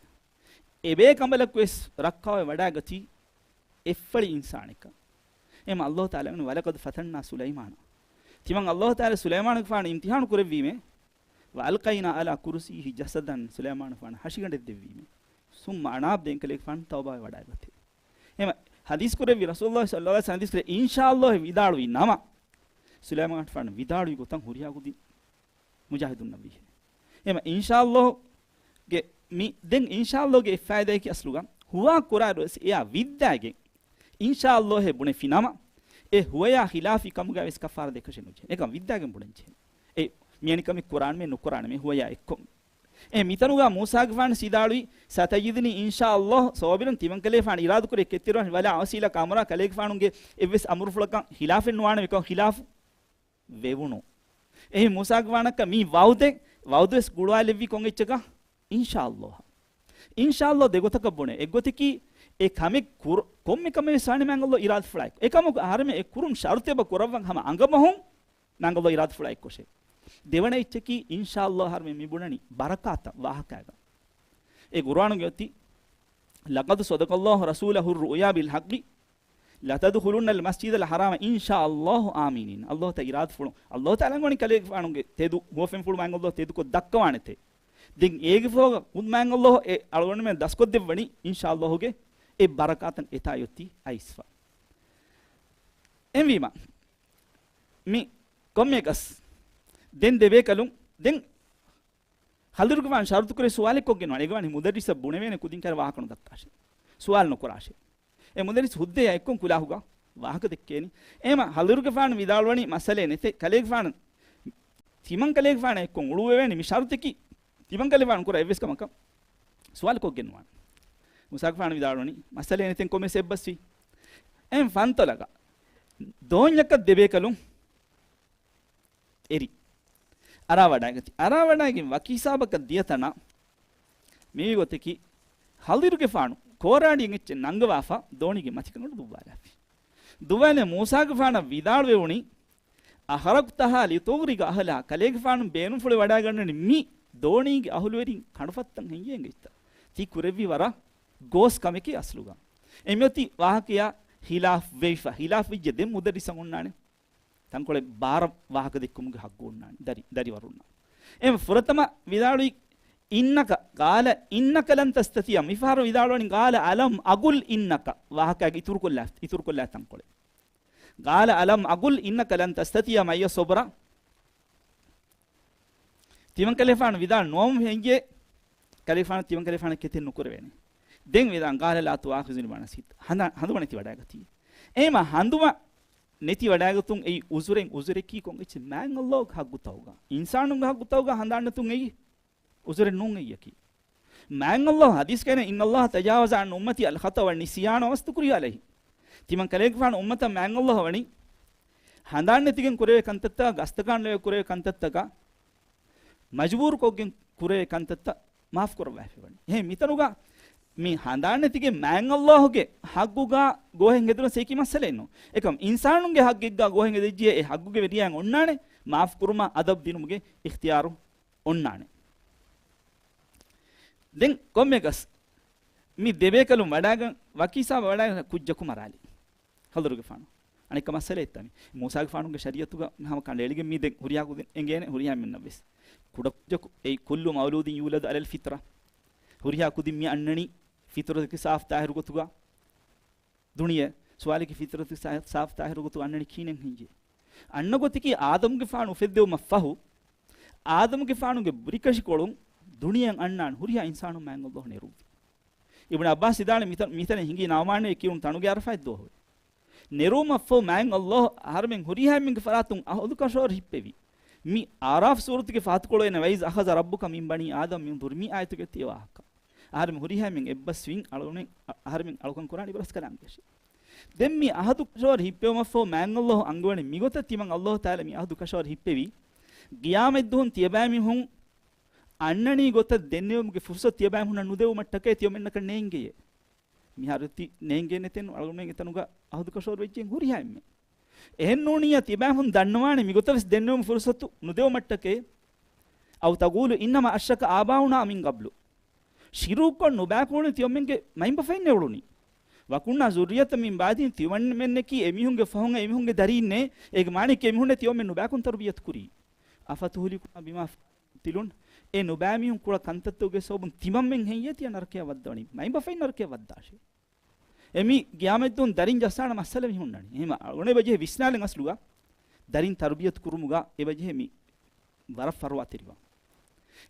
އެ ބޭކަނބަލަކުވެސް ރައްކާވެ ވަޑާގަތީ އެއްފަޅި އިންސާނެއްކަން. އެހެންވީމަ އައްލާހު ތަޢާލާ ވަނީ، "ولقد فتنا سليمان." ތިމަން އައްލާހު ތަޢާލާ ސުލައިމާނުގެފާނު އިމްތިޙާނު ކުރެއްވީމޭ. "وألقينا على كرسيه جسدا." ސުލައިމާނުގެފާނަށް ހަށިގަނޑެއް ދެއްވީމޭ. ثم أناب، ދެން ކަލޭގެފާނު ތައުބާވެ ވަޑާގަތޭ. އެހެންވީމަ ޙަދީޘް ކުރެއްވި ރަސޫލުﷲ ޞައްލަﷲ ޢަލައިހި ވަސައްލަމަ ޙަދީޘް ކުރެއްވި، އިންޝާއައްލާހު ވިދާޅުވި ނަމަ، ސުލައިމާނުގެފާނު ވިދާޅުވި ގޮތަށް ހުރިހާ ކުދިން މުޖާހިދުންނަށްވީ. އެހެންވީމަ އިންޝާއައްލާހުގެ މި، ދެން އިންޝާއައްލާހުގެ އެއް ފައިދާއަކީ އަސްލުގަ ހުވާ ކުރާއިރުވެސް އެއާ ވިއްދާގެން އިންޝާއައްލާހޭ ބުނެފި ނަމަ، އެ ހުވަޔާ ޚިލާފީ ކަމުގައި ވެސް ކަފާރާ ދެކަށެއް ނުޖެހޭ. އެކަން ވިއްދާގެން ބުނަން ޖެހޭ. އެ މިއަނިކަމެއް ކުރާނަމޭ ނުކުރާނަމޭ ހުވަޔާ އެއްކޮށް. އެ މިތަނުގަ މޫސާގެފާނު ވިދާޅުވީ، "ستجدني إن شاء الله صابرا." ތިމަންކަލޭގެފާނު އިރާދަ ކުރޭ ކެތްތެރިވާން، "ولا أعصي لك أمرا." ކަލޭގެފާނުގެ އެއްވެސް އަމުރުފުޅަކަށް ޚިލާފެއް ނުވާނެ، އެކަން ޚިލާފު ވެވުނު. އެހި މޫސާގެފާނަކަށް މީ ވަޢުދެއް، ވަޢުދުވެސް ގުޅުވާލެއްވީ ކޮން އެއްޗަކަށް؟ އިންޝާއައްލާހަށް. އިންޝާއައްލާހް ދެގޮތަކަށް ބުނޭ. އެއްގޮތަކީ އެ ކަމެއް ކުރ-، ކޮންމެ ކަމެއް ވެސް ވާނެ މާތް އައްލާހް އިރާދަފުޅާއެކު. އެކަމަކު އަހަރެމެން އެ ކުރުން ޝަރުތެއް އެބަ ކުރައްވަން ހަމަ އަނގަމަހުން މާތް އައްލާހް އިރާދަފުޅާއެއްކޮށޭ. ދެވަނަ އެއްޗަކީ އިންޝާއައްލާހް އަހަރެމެން މި ބުނަނީ ބަރަކާތަށް ވާހަކައިގަ. އެ ގުރުއާނުގެ އޮތީ، "لقد صدق الله رسوله الرؤيا بالحق لتدخلن المسجد الحرام إن شاء الله آمنين." އައްލާހު ތަޢާލާ އިރާދަފުޅު، އައްލާހު ތަޢާލާ ވަނީ ކަލޭގެފާނުގެ ތެދު ހުވަފެންފުޅު މާތް އައްލާހު ތެދުކޮށް ދައްކަވާނެތޭ. ދެން އޭގެ ފަހުގަ މާތް އައްލާހު އެ އަޅުގަނޑުމެން ދަސްކޮށްދެއްވަނީ އިންޝާއައްލާހުގެ އެ ބަރަކާތަށް އެތާ އޮތީ އައިސްފަ. އެހެންވީމަ މި ކޮންމެއަކަސް ދެން ދެބޭކަލުން ދެން ޚަޟިރުގެފާނު ޝަރުތުކުރޭ ސުވާލެއްކޮށްގެން ވާނެ. އޭގެ ވަނީ މުދައްރިސަށް ބުނެވޭނެ ކުދިން ކައިރި ވާހަކަ ނުދައްކާށޭ. ސުވާލު ނުކުރާށޭ. އެ މުދައްރިސް ހުއްދަޔާ އެއްކޮށް ކުލާހުގަ ވާހަކަ ދެއްކޭނީ. އެހެންވީމަ ޚަޟިރުގެފާނު ވިދާޅުވަނީ މައްސަލައެއް ނެތޭ. ކަލޭގެފާނު، ތިމަން ކަލޭގެފާނާ އެއްކޮށް އުޅުއްވަވޭނީ މި ޝަރުތަކީ ތިމަން ކަލޭގެފާނު ކުރާ އެއްވެސް ކަމަކަށް ސުވާލުކޮށްގެން ނުވާނެ. މޫސާގެފާނު ވިދާޅުވަނީ މައްސަލައެއް ނެތޭ، ކޮންމެސް އެއްބަސްވީ. އެހެން ފަންތޮލަކަށް ދޯންޏަކަށް ދެބޭކަލުން އެރި އަރާވަޑައިގަތީ. އަރާވަޑައިގެން ވަކި ހިސާބަކަށް ދިޔަ ތަނަށް މިވީ ގޮތަކީ، ޚަޟިރުގެފާނު ކޯރާޑިއެއް އެއްޗެއް ނަންގަވާފަ ދޯނީގެ މަތިކަނގަޅު ދުއްވާލާފި. ދުއްވާލެ މޫސާގެފާނަށް ވިދާޅުވެވުނީ، "أخرقتها لتغرق أهلها"، ކަލޭގެފާނު ބޭނުންފުޅެއް ވަޑައިގަންނަނީ މި ދޯނީގެ އަހުލުވެރިން ކަނޑުފައްތަން ހެން އެނގިއްތަ؟ ތީ ކުރެއްވީ ވަރަށް ގޯސް ކަމެކޭ އަސްލުގަ. އެމިއޮތީ ވާހަކަޔާ ހިލާފް ވެވިފަ، ހިލާފް ވެއްޖެ ދެން މުދައްރިސަށް އޮންނާނެ. ތަންކޮޅެއް ބާރަށް ވާހަކަ ދެއްކުމުގެ ހައްގު އޮންނާނެ، ދަރި، ދަރިވަރުންނަށް. އެ ފުރަތަމަ ވިދާޅުވި، "إنك، قال إنك لن تستطيع"، މިފަހަރު ވިދާޅުވަނީ، "قال ألم أقل إنك"، ވާހަކައިގެ އިތުރުކޮށްލާ، އިތުރުކޮށްލާ ތަންކޮޅެއް. "قال ألم أقل إنك لن تستطيع معي صبرا"، ތިމަން ކަލޭފާނު ވިދާޅު ނުވަމު ހެންޖެ، ކަލޭފާނު ތިމަން ކަލޭފާނަށް ކެތެއް ނުކުރެވޭނެ. ދެން ވިދާޅު، "قال لا تؤاخذني بما نسيت"، ހަނދާ-، ހަނދުމަ ނެތި ވަޑައިގަތީ. އެހެމަ ހަނދުމަ ނެތި ވަޑައިގަތުން އެއީ އުޒުރެއް، އުޒުރަކީ ކޮން އެއްޗެއް؟ މާތް ﷲ ގެ ހައްގުތަކުގަ، އިންސާނުންގެ ހައްގުތަކުގަ ހަނދާންނެތުން އެއީ އުޒުރެއް ނޫން އެއްޔަކީ. މާތް ﷲ ޙަދީޘްގައި، "إن الله تجاوز عن أمتي الخطأ والنسيان وما استكرهوا عليه". ތިމަން ކަލޭގެފާނު އުއްމަތަށް މާތް ﷲ ވަނީ ހަނދާން ނެތިގެން ކުރެވޭ ކަންތައްތަކާ، ގަސްތަކާން ލެވޭ ކުރެވޭ ކަންތައްތަކާ، މަޖުބޫރުކޮށްގެން ކުރެވޭ ކަންތައްތައް މާފު ކުރައްވާފައި ވަނީ. އެހެން މިތަނުގަ މި ހަނދާން ނެތިގެން މާތް ﷲ ގެ ހައްގުގަ ގޯހެއް ހެދުނަސް އެކި މައްސަލައެއް ނޫން. އެކަމް އިންސާނުންގެ ހައްގެއްގަ ގޯހެއް ހެދިއްޖެ އެ ހައްގުގެ ވެރިޔާއަށް އޮންނާނެ މާފު ކުރުމާ އަދަބު ދިނުމުގެ އިޚްތިޔާރު އޮންނާނެ. ދެން ކޮންމެއަކަސް މި ދެބޭކަލުން ވަޑާގަން ވަކި ހިސާބަށް ވަޑާގަން ކުއްޖަކު މަރާލި. ޚަޟިރުގެފާނު. އަނެއްކަ މައްސަލައެއްތަ މި؟ މޫސާގެފާނުގެ ޝަރީއަތުގަ ހަމަ ކަނޑައެޅިގެން މި ދެން ހުރިހާ ކުދިން އެނގޭނެ ހުރިހާމެންނަށްވެސް. ކުޑަކުއްޖަކު އެއީ، "كل مولود يولد على الفطرة". ހުރިހާ ކުދިން މި އަންނަނީ ފިޠުރަތަކީ ސާފު ޠާހިރު ގޮތުގަ. ދުނިޔެ ސުވާލަކީ ފިޠުރަތަކީ ސާ-، ސާފު ޠާހިރު ގޮތުގަ އަންނަނީ ކިހިނެއް ހެންޖެ. އަންނަ ގޮތަކީ އާދަމުގެފާނު އުފެއްދެވުމަށްފަހު، އާދަމުގެފާނުގެ ބުރިކަށިކޮޅުން ދުނިޔެއަށް އަންނާނެ ހުރިހާ އިންސާނުން މާތް ﷲ ނެރުއްވި. އިބްނު ޢައްބާސް ވިދާޅުވީ މިތަ-، މިތަނަށް ހިނގީ ނަޢުމާން ކިޔުނު ތަނުގެ ޢަރަފާތް ދުވަހު. ނެރުވުމަށްފަހު މާތް ﷲ އަހަރުމެން ހުރިހާ އެންމެންގެ ފަރާތުން އަހުދު ކަށަވަރު ހިއްޕެވި. މި އަޢުރާފް ސޫރަތުގެ ފަހަތުކޮޅު އެން، "وإذ أخذ ربك من بني آدم من ظهورهم" މި އާޔަތުގެ ތިޔަ ވާހަކަ. އަހަރެމެން ހުރިހާ އެންމެން އެއްބަސްވިން އަޅުގަނޑުމެން އަ-، އަހަރެމެން އަޅުކަން ކުރާނީ އިބްރާހީމް ކަލާމްގެ އަށެއް. ދެން މި އަހަދު ކަށަވަރު ހިއްޕެވުމަށްފަހު މާތް ﷲ އަންގަވަނީ މިގޮތަށް ތިމަން ﷲ ތަޢާލާ މި އަހަދު ކަށަވަރު ހިއްޕެވީ، ގިޔާމަތްދުވަހުން ތިޔަބައިމީހުން އަންނަނީ ގޮތަށް ދެންނެވުމުގެ ފުރުޞަތު ތިޔަބައިމީހުންނަށް ނުދެވުމަށްޓަކައި ތިޔޮމެންނަކަށް ނޭނގެޔޭ. މިހާރު ތި ނޭނގޭނެތެން އަޅުގަނޑުމެން އެތަނުގަ އަހަދު ކަށަވަރު ވެއްޖެ ހުރިހާ އެންމެން. އެހެން ނޫނިއްޔާ ތިޔަބައިމީހުން ދަންނަވާނެ މިގޮތަށް ވެސް ދެންނެވުމުގެ ފުރުޞަތު ނުދެވުމަށްޓަކައި. أو تقولوا إنما أشرك آباؤنا من قبل. ޝިރުކުކޮށް ނުބައިކުޅުނީ ތިޔޮމެންގެ މައިންބަފައިންނޭ އުޅުނީ. وكنا ذرية من بعدهم، ތިޔޮމެންނަކީ އެމީހުންގެ ފަހުން އެމީހުންގެ ދަރީންނޭ. އޭގެ މާނައަކީ އެމީހުންނޭ ތިޔޮމެން ނުބައިކުން ތަރުބިޔަތު ކުރީ. أفتهلكنا بما فعل المبطلون. އެ ނުބައިމީހުން ކުޅަ ކަންތައްތަކުގެ ސަބަބުން ތިމަންމެން ހެއްޔޭ ތިޔަ ނަރަކަޔަށް ވައްދަވަނީ؟ މައިންބަފައިން ނަރަކަޔަށް ވައްދާށޭ. އެ މި ގިޔާމަތްދުވަހުން ދަރިން ޖައްސާނެ މައްސަލަ މި ހުންނަނީ. އެހެން އަޅުގަނޑު އެބަޖެހޭ ވިސްނާލަން އަސްލުގަ ދަރިން ތަރުބިޔަތު ކުރުމުގަ އެބަޖެހޭ މި ވަރަށް ފަރުވާތެރިވާ.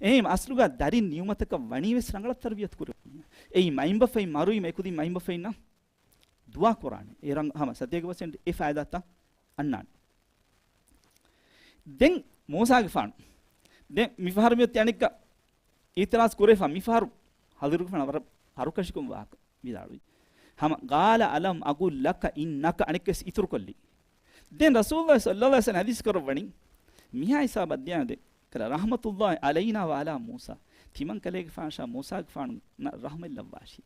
އެހެން އަސްލުގަ ދަރިން ނިޔުމަތަކަށް ވަނީ ވެސް ރަނގަޅަށް ތަރުބިޔަތު ކުރެވުން. އެއީ މައިންބަފައިން މަރުވީމަ އެކުދިން މައިންބަފައިންނަށް ދުޢާ ކުރާނެ. އެ ރަނގަ-، ހަމަ ސަތޭކަ ޕަސެންޓް އެ ފައިދާތައް އަންނާނެ. ދެން މޫސާގެފާނު. ދެން މިފަހަރު މިއޮތީ އަނެއްކާ އިޢުތިރާޒު ކުރެފަ މިފަހަރު ޚަޟިރުގެފާނަށް ވަރަށް ހަރުކަށިކޮށް ވާހަކަ ވިދާޅުވި. ހަމަ "قال ألم أقل لك إنك" އަނެއްކާ ވެސް އިތުރުކޮށްލި. ދެން ރަސޫލުﷲ ޞައްލަﷲ ޢަލައިހި ވަސައްލަމަ ޙަދީޘް ކުރައްވަނީ މިހާ ހިސާބަށް ދިޔާ ދެ ކަލަ "رحمة الله علينا وعلى موسى". ތިމަން ކަލޭގެފާނަށާ މޫސާގެފާނުންނަށް ރަޙްމަތް ލައްވާށި.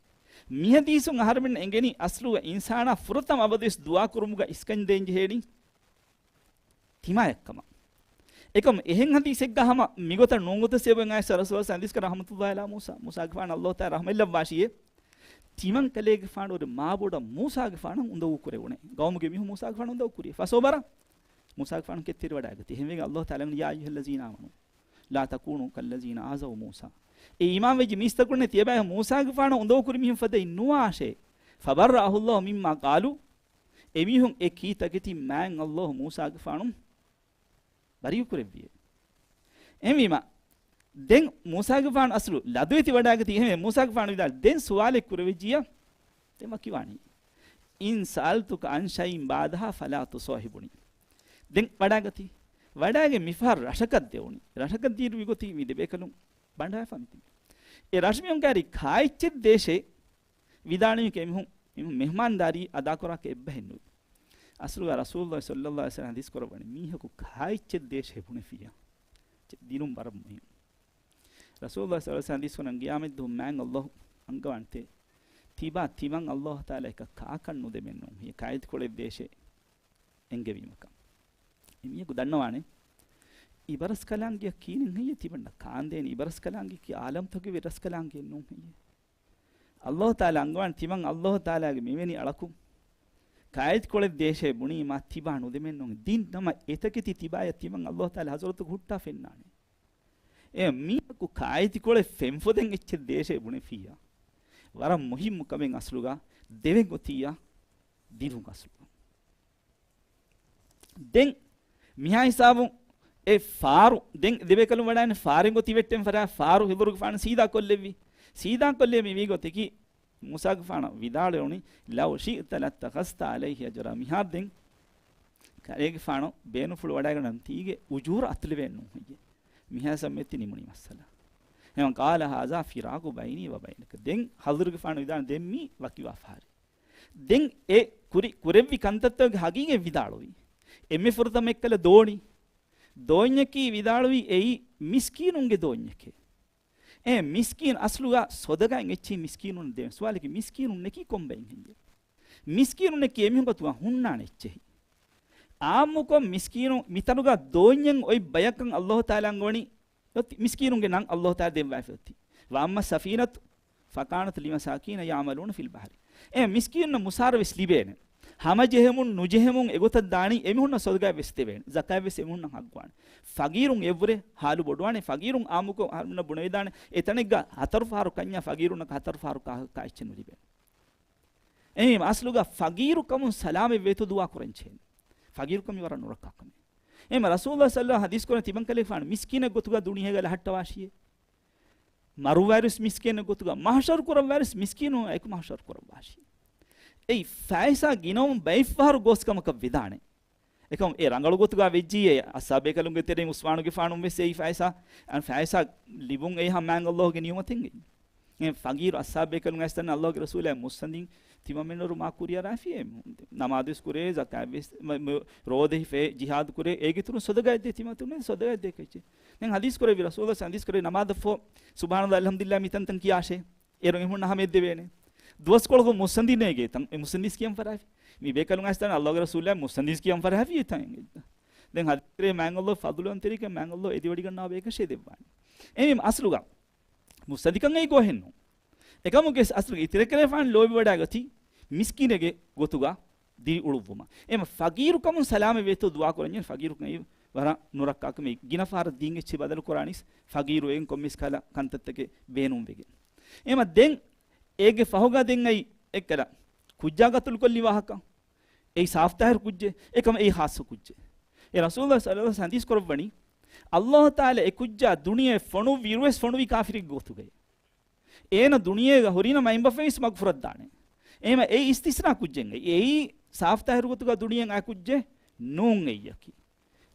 މިޙަދީޘުން އަހަރެމެން އެނގެނީ އަސްލުގަ އިންސާނާ ފުރަތަމަ އަބަދުވެސް ދުޢާ ކުރުމުގަ އިސްކަން ދޭން ޖެހޭނީ ތިމާޔަށްކަމަށް. އެކަމް އެހެން ޙަދީޘެއްގަ ހަމަ މިގޮތަށް ނޫން ގޮތަށް ސިޔަބައިން އާއިޝާ ރަސޫލުﷲ ޙަދީޘް ކުރަ "رحمة الله على موسى". މޫސާގެފާނަށް ﷲ ތަޢާލާ ރަޙްމަތް ލައްވާށިއޭ. ތިމަން ކަލޭގެފާނު ވުރެ މާބޮޑަށް މޫސާގެފާނަށް އުނދަގޫ ކުރެވުނޭ. ގައުމުގެ މީހުން މޫސާގެފާނަށް އުނދަގޫ ކުރި. فصبر. މޫސާގެފާނު ކެތްތެރިވަޑައިގަތީ. އެހެންވެގެން ﷲ ތަޢާލާ ވަނީ "يا أيها الذين آمنوا لا تكونوا كالذين آذوا موسى". އޭ އީމާންވެއްޖެ މީސްތަކުންނޭ ތިޔަބައި މޫސާގެފާނަށް އުނދަގޫ ކުރި މީހުން ފަދައިން ނުވާށޭ. "فبرأه الله مما قالوا". އެމީހުން އެ ކީ ތަކެތިން މާތް ﷲ މޫސާގެފާނު ބަރީއު ކުރެއްވިއޭ. އެހެންވީމަ، ދެން މޫސާގެފާނު އަސްލު ލަދުވެތި ވަޑައިގަތީ. އެހެންވެ، މޫސާގެފާނު ވިދާޅު، ދެން ސުވާލެއް ކުރެވިއްޖިއްޔާ، ދެން ވަކިވާނީ. "إن سألتك عن شيء بعدها فلا تصاحبني". ދެން ވަޑައިގަތީ. ވަޑައިގެން މިފަހަރު ރަށަކަށް ދެވުނީ. ރަށަކަށް ދިޔައިރު މިގޮތީ މި ދެބޭކަލުން ބަނޑާފަ މިތިބީ. އެ ރަށްމީހުން ކާރި ކާއެއްޗެއް ދޭށޭ ވިދާޅުވީ އެމީހުން، އެމީހުން މެހްމާންދާރީ އަދާކުރާކަށް އެއްބަހެއް ނުވި. އަސްލުގަ ރަސޫލުﷲ ޞައްލަﷲ ޢަލައިހި ވަސައްލަމަ ޙަދީޘް ކުރައްވަނީ މީހަކު ކާއެއްޗެއް ދޭށޭ ބުނެފިއްޔާ. ދިނުން ވަރަށް މުހިންމު. ރަސޫލުﷲ ޞައްލަﷲ ޢަލައިހި ވަސައްލަމަ ޙަދީޘް ކުރަން ގިޔާމަތްދުވަހު މާތް ﷲ އަންގަވާންތޭ. ތިބާ ތިމަން އައްލާހު ތަޢާލާއަކަށް ކާކަށް ނުދެމެއްނޫން ހެއްޔޭ؟ ކާއެތިކޮޅެއް ދޭށޭ އެންގެވީމަކަށް. އެމީހަކު ދަންނަވާނެ، އިބަރަސްކަލާނގެއަށް ކީނެއް ހެއްޔޭ ތިމަންނަށް ކާންދޭނެ؟ އިބަރަސްކަލާނގެއަކީ އާލަމްތަކުގެ ރަސްކަލާނގެއެއްނޫން ހެއްޔޭ؟ އައްލާހު ތަޢާލާ އަންގަވާނެ ތިމަން އައްލާހު ތަޢާލާގެ މިވެނި އަޅަކު ކާއެތިކޮޅެއް ދޭށޭ ބުނީމާ ތިބާ ނުދެމެއްނޫން. ދިން ނަމަ އެތަކެތި ތިބާޔަށް ތިމަން އައްލާހު ތަޢާލާ ޙަޟްރަތުގަ ހުއްޓާ ފެންނާނެ. އެ މީހަކު ކާއެތިކޮޅެއް ފެންފޮދެއް އެއްޗެއް ދޭށޭ ބުނެފިއްޔާ، ވަރަށް މުހިއްމު ކަމެއް އަސްލުގަ ދެވެން އޮތިއްޔާ ދިރުން އަސްލުގަ. ދެން މިހާ ހިސާބުން އެ ފާރު، ދެން ދެބޭކަލުން ވަޑާނެ ފާރެއް އޮތީ ވެއްޓެން ފަރާ ފާރު ހިޟުރުގެފާނު ސީދާ ކޮށްލެއްވި. ސީދާ ކޮށްލެވި މިވީ ގޮތަކީ، މޫސާގެފާނަށް ވިދާޅުވެވުނީ، "لو شئت لاتخذت عليه أجرا." މިހާރު ދެން ކަލޭގެފާނު ބޭނުންފުޅު ވަޑައިގަންނަން ތީގެ އުޖޫރަ އަތުލެވޭންނޫން ހެއްޔޭ؟ މިހާ ސަމްމެތި ނިމުނީ މައްސަލަ. އެހެން، "قال هذا فراق بيني وبينك." ދެން ހިޟުރުގެފާނު ވިދާޅުވި ދެން މީ ވަކިވާފަހަރި. ދެން އެ ކުރި، ކުރެއްވި ކަންތައްތަކުގެ ހަގީގަތް ވިދާޅުވީ. އެންމެ ފުރަތަމަ އެއްކަލަ ދޯނި. ދޯންޏަކީ ވިދާޅުވީ އެއީ މިސްކީނުންގެ ދޯންޏެކޭ. އެ މިސްކީން އަސްލުގަ ސޮދަގައިން އެއްޗެހި މިސްކީނުން ދޭން. ސުވާލަކީ މިސްކީނުންނަކީ ކޮންބައިން ހެއްޔޭ؟ މިސްކީނުންނަކީ އެމީހުން ގޮތުގަ ހުންނާނެ އެއްޗެހި. އާއްމުކޮށް މިސްކީނުން މިތަނުގަ ދޯންޏެއް އޮތް ބަޔަކަށް އައްލާހު ތަޢާލާ އަންގަވަނީ އޮތް މިސްކީނުންގެ ނަން އައްލާހު ތަޢާލާ ދެއްވާފަ އޮތީ. "وأما السفينة فكانت لمساكين يعملون في البحر." އެ މިސްކީނުންނަށް މުސާރަ ވެސް ލިބޭނެ. ހަމަޖެހެމުން ނުޖެހެމުން އެގޮތަށް ދާނީ އެމީހުންނަށް ސަދަގާ ވެސް ދެވޭނެ. ޒަކާތް ވެސް އެމީހުންނަށް ހައްގުވާނެ. ފަގީރުން އެއްވުރެ ހާލު ބޮޑުވާނެ. ފަގީރުން އާއްމުކޮށް ހަރުމުންނަށް ބުނެވިދާނެ. އެތަނެއްގަ ހަތަރު ފަހަރު ކަންޏާ ފަގީރުންނަކަށް ހަތަރު ފަހަރު ކާ، ކާ އެއްޗެއް ނުލިބޭނެ. އެހެން އަސްލުގަ ފަގީރުކަމުން ސަލާމަތް ވޭތޯ ދުޢާ ކުރަން ޖެހޭނެ. ފަގީރުކަމީ ވަރަށް ނުރައްކާ ކަމެއް. އެހެން ރަސޫލުﷲ ޞައްލަﷲ ޙަދީޘް ކުރަން ތިމަން ކަލޭގެފާނު މިސްކީނެއް ގޮތުގަ ދުނިޔޭގަ ލަހައްޓަވާށިއޭ. މަރުވާއިރުވެސް މިސްކީނެއް ގޮތުގަ، މަޙްޝަރު ކުރައްވާއިރުވެސް މިސްކީނުން އެކު މަޙްޝަރު ކުރައްވާށި. އެއީ ފައިސާ ގިނަވުން ބައެއްފަހަރު ގޯސްކަމަކަށް ވެދާނެ. އެކަމު އެ ރަނގަޅު ގޮތުގަ ވެއްޖިއްޔޭ، އަޞްޙާބޭކަލުންގެ ތެރެއިން ޢުސްމާނުގެފާނު ވެސް އެއީ ފައިސާ، އަން ފައިސާ ލިބުން އެއީ މާތް ﷲ ގެ ނިޢުމަތެއް. އެ ފަގީރު އަޞްޙާބޭކަލުން އައިސް ދަންނަ ﷲ ގެ ރަސޫލާ މުއްސަނދިން ތިމަންމެންނަށް މާ ކުރިއަރާފިއޭ. ނަމާދުވެސް ކުރޭ، ޒަކާތްވެސް، މަ-، މަ-، ރޯދަ ހިފޭ، ޖިހާދު ކުރޭ، އޭގެ އިތުރުން ސަދަގާތް ދޭ ތިމަން ތުނެ ސަދަގާތް ދޭ ކައްޗެއް. ދެން ޙަދީޘް ކުރެއްވި ރަސޫލާ ޙަދީޘް ކުރެއްވި ނަމާދަށްފަހު ސުބްޙާނަﷲ އަލްޙަމްދުލިﷲ މިތަންތަން ކިޔާށޭ. އޭރު އެމީހުންނަށް ހަމަޔަށް ދެވޭނެ. ދުވަސްކޮޅަކު މުއްސަނދިން ނޭގޭ ތަން، އެ މުއްސަނދިން ކިޔަން ފަރާފި. މި ބޭކަލުން އައިސް ދަންނަ ﷲ ގެ ރަސޫލާ މުއްސަނދިން ކިޔަން ފަރާފި އެތަން. ދެން ޙަދީޘް ކުރޭ މާތް ﷲ ފަޟުލުވަންތެރިކަން މާތް ﷲ އެދިވަޑިގަންނަވާ ބަޔަކަށޭ ދެއްވާނެ. އެމީ އަސްލުގަ މުއްސަނދިކަން އެއީ ގޯހެއްނު. އެކަމުގެ އަސްލުގެ އިތުރެކެރޭފާނު ލޯބިވަޑާގަތީ މިސްކީނެއްގެ ގޮތުގަ ދިރިއުޅުއްވުމަށް. އެމަ ފަގީރުކަމުން ސަލާމަތް ވޭތޯ ދުޢާ ކުރަންޏެ ފަގީރުކަން އެއީ ވަރަށް ނުރައްކާ ކަމެއް. ގިނަ ފަހަރަށް ދީން އެއްޗެއް ބަދަލު ކުރާނީސް ފަގީރު އެން ކޮންމެސް ކަހަލަ ކަންތައްތަކެއް ބޭނުންވެގެން. އެމަ ދެން އޭގެ ފަހުގަ ދެން އައި އެއްކަލަ ކުއްޖާ ގަތުލުކޮށްލި ވާހަކަ. އެއީ ސާފުތާހިރު ކުއްޖެއް. އެކަމަ އެއީ ޚާއްޞަ ކުއްޖެއް. އެ ރަސޫލުﷲ ޞައްލަﷲ ޢަލައިހި ވަސައްލަމަ ޙަދީޘް ކުރައްވަނީ، ﷲ ތަޢާލާ އެ ކުއްޖާ ދުނިޔެ ފޮނުއްވިއިރުވެސް ފޮނުވީ ކާފިރެއްގެ ގޮތުގައޭ. އޭނަ ދުނިޔޭގަ ހުރިނަމަ އެނބަފައިސް މަގުފުރައްދާނެ. އެހެމަ އެއީ އިސްތިސްނާ ކުއްޖެއް. އެއީ ސާފުތާހިރު ގޮތުގަ ދުނިޔެއަށް އާ ކުއްޖެއް ނޫން އެއްޔަކީ.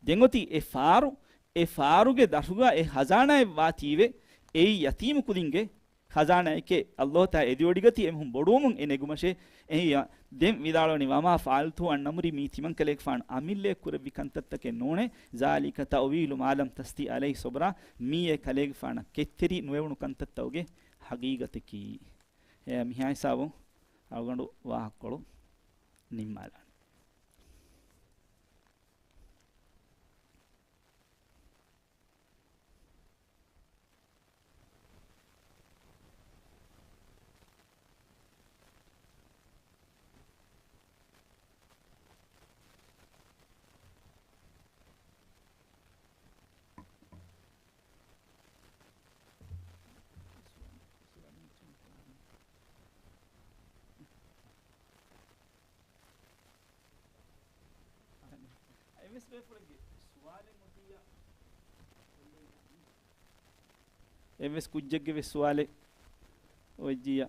ދެން އޮތީ އެ ފާރު، އެ ފާރުގެ ދަށުގަ އެ ޚަޒާނާއެއް ވާތީވެ، އެއީ ޔަތީމު ކުދިންގެ ޚަޒާނާއެކޭ. ﷲ ތަޢާލާ އެދިވޮޑިގަތީ އެމީހުން ބޮޑުވުމުން އެ ނެގުމަށޭ. އެހެން ދެން ވިދާޅުވަނީ، "وما فعلته عن أمري." މީ ތިމަން ކަލޭގެފާނު އަމިއްލައަށް ކުރެއްވި ކަންތައްތަކެއް ނޫނޭ. "ذلك تأويل ما لم تسطع عليه صبرا." މީއޭ ކަލޭގެފާނަށް ކެތްތެރި ނުވެވުނު ކަންތައްތަކުގެ ޙަޤީޤަތަކީ. އެ މިހާ ހިސާބުން އަޅުގަނޑު ވާހަކަކޮޅު ނިންމާލާނެ. އެއްވެސް ކުއްޖެއްގެ ވެސް ސުވާލެއް އޮތްޖިއްޔާ.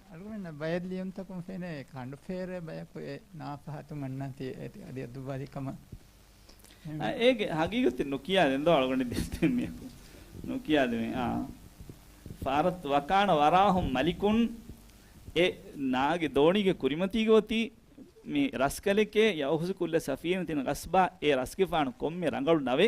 އަޅުގަނޑަށް ބައެއް ލިޔުންތަކުން ފެނޭ ކަނޑު ފޭރޭ ބަޔަކު އެ ނާފަހަތުން އަންނަންތީ އެ އަދި އަދުއްވާލި ކަމަށް. އާ، އޭގެ ހަގީގަތެއް ނުކިޔާދެން ދޯ އަޅުގަނޑު ދެއްތެން މިއަކު. ނުކިޔާދެމޭ. އާ. ފާރަތް ވަކާނަ ވަރާހުން މަލިކުން އެ ނާގެ ދޯނީގެ ކުރިމަތީގަ އޮތީ މި ރަސްކަލެކޭ ޔައުހުޒު ކުއްލަ ސަފީނަތިން ޣަޞްބާ އެ ރަސްގެފާނު ކޮންމެ ރަނގަޅު ނަވެ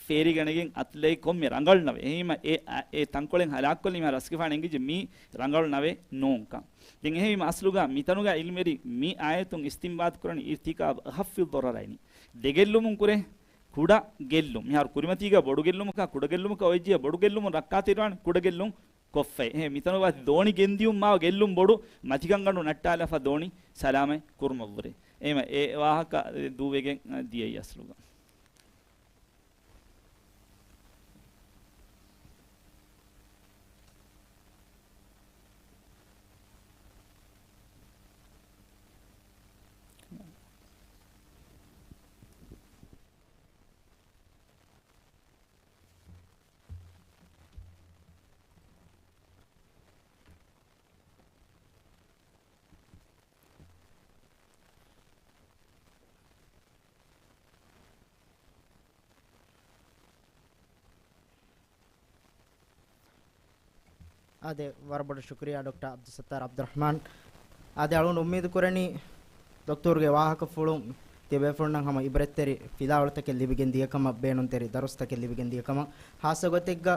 ފޭރިގަނެގެން އަތުލައި ކޮންމެ ރަނގަޅު ނަވެ. އެހީމަ އެ، އެ ތަންކޮޅެއް ހަލާކުކޮށްލީމަ ރަސްގެފާނު އެނގިއްޖެ މީ ރަނގަޅު ނަވެ ނޫންކަން. ދެން އެހެންވީމަ އަސްލުގަ މިތަނުގަ އިލްމުވެރި މި އާޔަތުން އިސްތިންބާތު ކުރަނީ އިރްތިކާބު އަޚައްފި ޟަރަރައިން. ދެ ގެއްލުމުން ކުރެ ކުޑަ ގެއްލުން. މިހާރު ކުރިމަތީގަ ބޮޑު ގެއްލުމަކާ ކުޑަ ގެއްލުމަކާ އޮތްޖިޔަ ބޮޑު ގެއްލުމުން ރައްކާތެރިވާނެ ކުޑަ ގެއްލުން ކޮށްފައި. އެހެން މިތަނުގަ ދޯނި ގެންދިޔުން މާ ގެއްލުން ބޮޑު މަތިކަންގަނޑު ނައްޓާލާފަ ދޯނި ސަލާމަތް ކުރުމަށްވުރެ. އެހެންވީމަ އެ ވާހަކަ ދޫވެގެން ދިޔައީ އަސްލުގަ. އާދެ، ވަރަށް ބޮޑަށް ޝުކުރިއްޔާ ޑޮކްޓަރ ޢަބްދުއްސައްތާރު ޢަބްދުއްރަޙްމާން. އާދެ، އަޅުގަނޑު އުއްމީދު ކުރަނީ ދޮކްތޫރުގެ ވާހަކަފުޅުން ތިޔަބޭފުޅުންނަށް ހަމަ އިބްރަތްތެރި ފިލާވަޅުތަކެއް ލިބިގެން ދިޔަކަމަށް، ބޭނުންތެރި ދަރުސްތަކެއް ލިބިގެން ދިޔަކަމަށް. ހާއްސަ ގޮތެއްގަ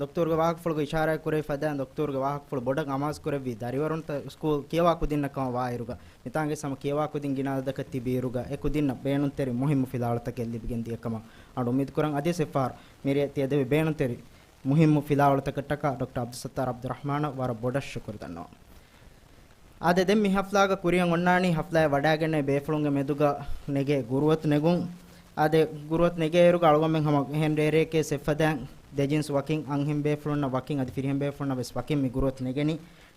ދޮކްތޫރުގެ ވާހަކަފުޅުގަ އިޝާރާތް ކުރެވި ފަދައިން ދޮކްތޫރުގެ ވާހަކަފުޅު ބޮޑަށް އަމާޒު ކުރެއްވީ ދަރިވަރުންތައް ސްކޫލް ކިޔަވާ ކުދިންނަށް ކަމަށް ވާއިރުގަ، މިތާނގެ ހަމަ ކިޔަވާ ކުދިން ގިނަ އަދަދަކަށް ތިބިއިރުގަ، އެ ކުދިންނަށް ބޭނުންތެރި މުހިއްމު ފިލާވަޅުތަކެއް ލިބިގެން ދިޔަކަމަށް އަޅު އުއްމީދު ކުރަން. އަދިވެސް އެއްފަހަރު މިރޭ ތިޔަ ދެވި ބޭނުންތެރި މުހިއްމު ފިލާވަޅުތަކަށްޓަކާ ޑޮކްޓަރ ޢަބްދުއްސައްތާރު ޢަބްދުއްރަޙްމާނަށް ވަރަށް ބޮޑަށް ޝުކުރު ދަންނަވަން. އާދެ، ދެން މި ހަފްލާގަ ކުރިއަށް އޮންނާނީ ހަފްލާއެއް ވަޑާގެންނެވި ބޭފުޅުންގެ މެދުގަ ނެގޭ ގުރުއަތު ނެގުން. އާދެ، ގުރުއަތު ނެގޭއިރުގަ އަޅުގަނޑުމެން ހަމަ އެހެން ރޭރެއެކޭ އެއްފަދައިން ދެ ޖިންސް ވަކިން އަންހެން ބޭފުޅުންނަށް ވަކިން އަދި ފިރިހެން ބޭފުޅުންނަށް ވެސް ވަކިން މި ގުރުއަތު ނެގެނީ.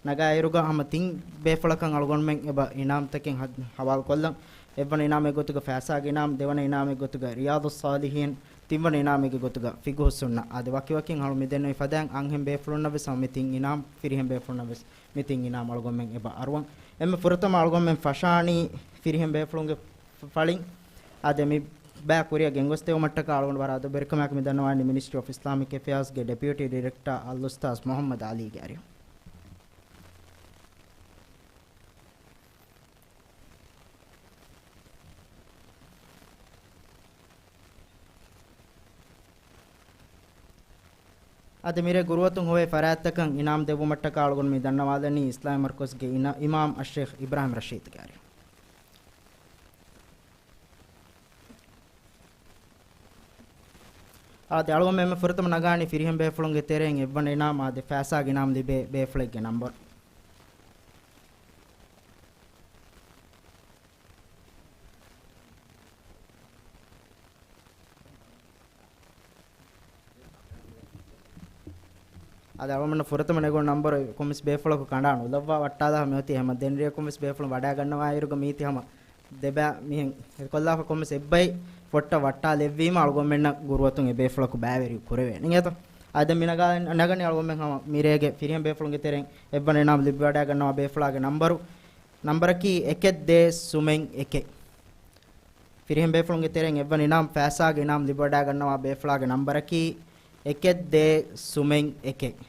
ނަގާއިރުގަ ހަމަ ތިން ބޭފުޅަކަށް އަޅުގަނޑުމެން އެބަ އިނާމްތަކެއް ހަ-، ހަވާލުކޮށްލަން. އެއްވަނަ އިނާމެއް ގޮތުގަ ފައިސާގެ އިނާމް، ދެވަނަ އިނާމެއް ގޮތުގަ ރިޔާޟުއްޞާލިޙީން، ތިންވަނަ އިނާމެއްގެ ގޮތުގަ ފިޤުހުއްސުންނަ. އާދެ، ވަކިވަކިން އަޅު މިދެންނެވި ފަދައިން އަންހެން ބޭފުޅުންނަށް ވެސް ހަމަ މި ތިން އިނާމް، ފިރިހެން ބޭފުޅުންނަށް ވެސް މި ތިން އިނާމް އަޅުގަނޑުމެން އެބަ އަރުވަން. އެންމެ ފުރަތަމަ އަޅުގަނޑުމެން ފަށާނީ ފިރިހެން ބޭފުޅުންގެ ފަ-، ފަޅިން. އާދެ، މި ބައި ކުރިއަށް ގެންގޮސްދެވުމަށްޓަކާ އަޅުގަނޑު ވަރަށް އަދަބުވެރިކަމާއެކު މި ދަންނަވާނީ މިނިސްޓްރީ އޮފް އިސްލާމިކް އެފެއާސްގެ ޑެޕިއުޓީ ޑިރެކްޓަރ އަލްއުސްތާޛް މުޙައްމަދު ޢަލީގެ އަރިހުން. އަދި މިރޭ ގުރުއަތުން ހޮވޭ ފަރާތްތަކަށް އިނާމް ދެއްވުމަށްޓަކާ އަޅުގަނޑު މި ދަންނަވާލަނީ އިސްލާމީ މަރުކަޒުގެ އިނާ-، އިމާމް އައްޝޭޚް އިބްރާހިމް ރަޝީދުގެ އަރިހުން. އާދެ، އަޅުގަނޑުމެން ފުރަތަމަ ނަގާނީ ފިރިހެން ބޭފުޅުންގެ ތެރެއިން އެއްވަނަ އިނާމް، އާދެ، ފައިސާގެ އިނާމް ލިބޭ ބޭފުޅެއްގެ ނަންބަރު. އަދި އަޅުގަނޑުމެންނަށް ފުރަތަމަ ނެގުނު ނަންބަރު ކޮންމެސް ބޭފުޅަކު ކަނޑާ ނުލައްވާ ވައްޓާލާފަ މިއޮތީ. ހަމަ ދެން ރޭ ކޮންމެސް ބޭފުޅުން ވަޑާގަންނަވާއިރުގަ މީތި ހަމަ ދެބައި މިހެން އެކޮށްލާފަ ކޮންމެސް އެއްބައި ފޮއްޓަށް ވައްޓާލެއްވީމަ އަޅުގަނޑުމެންނަށް ގުރުއަތުން އެ ބޭފުޅަކު ބައިވެރި ކުރެވޭނެ އިނގޭތޯ. އާދެ، މި ނަގާ-، ނަގަނީ އަޅުގަނޑުމެން ހަމަ މިރޭގެ ފިރިހެން ބޭފުޅުންގެ ތެރެއިން އެއްވަނަ އިނާމް ލިބިވަޑާގަންނަވާ ބޭފުޅާގެ ނަންބަރު. ނަންބަރަކީ އެކެއް ދޭއް ސުމެއް އެކެއް. ފިރިހެން ބޭފުޅުންގެ ތެރެއިން އެއްވަނަ އިނާމް ފައިސާގެ އިނާމް ލިބިވަޑާގަންނަވާ ބޭފުޅާގެ ނަންބަރަކީ އެކެއް ދޭއް ސުމެއް އެކެއް.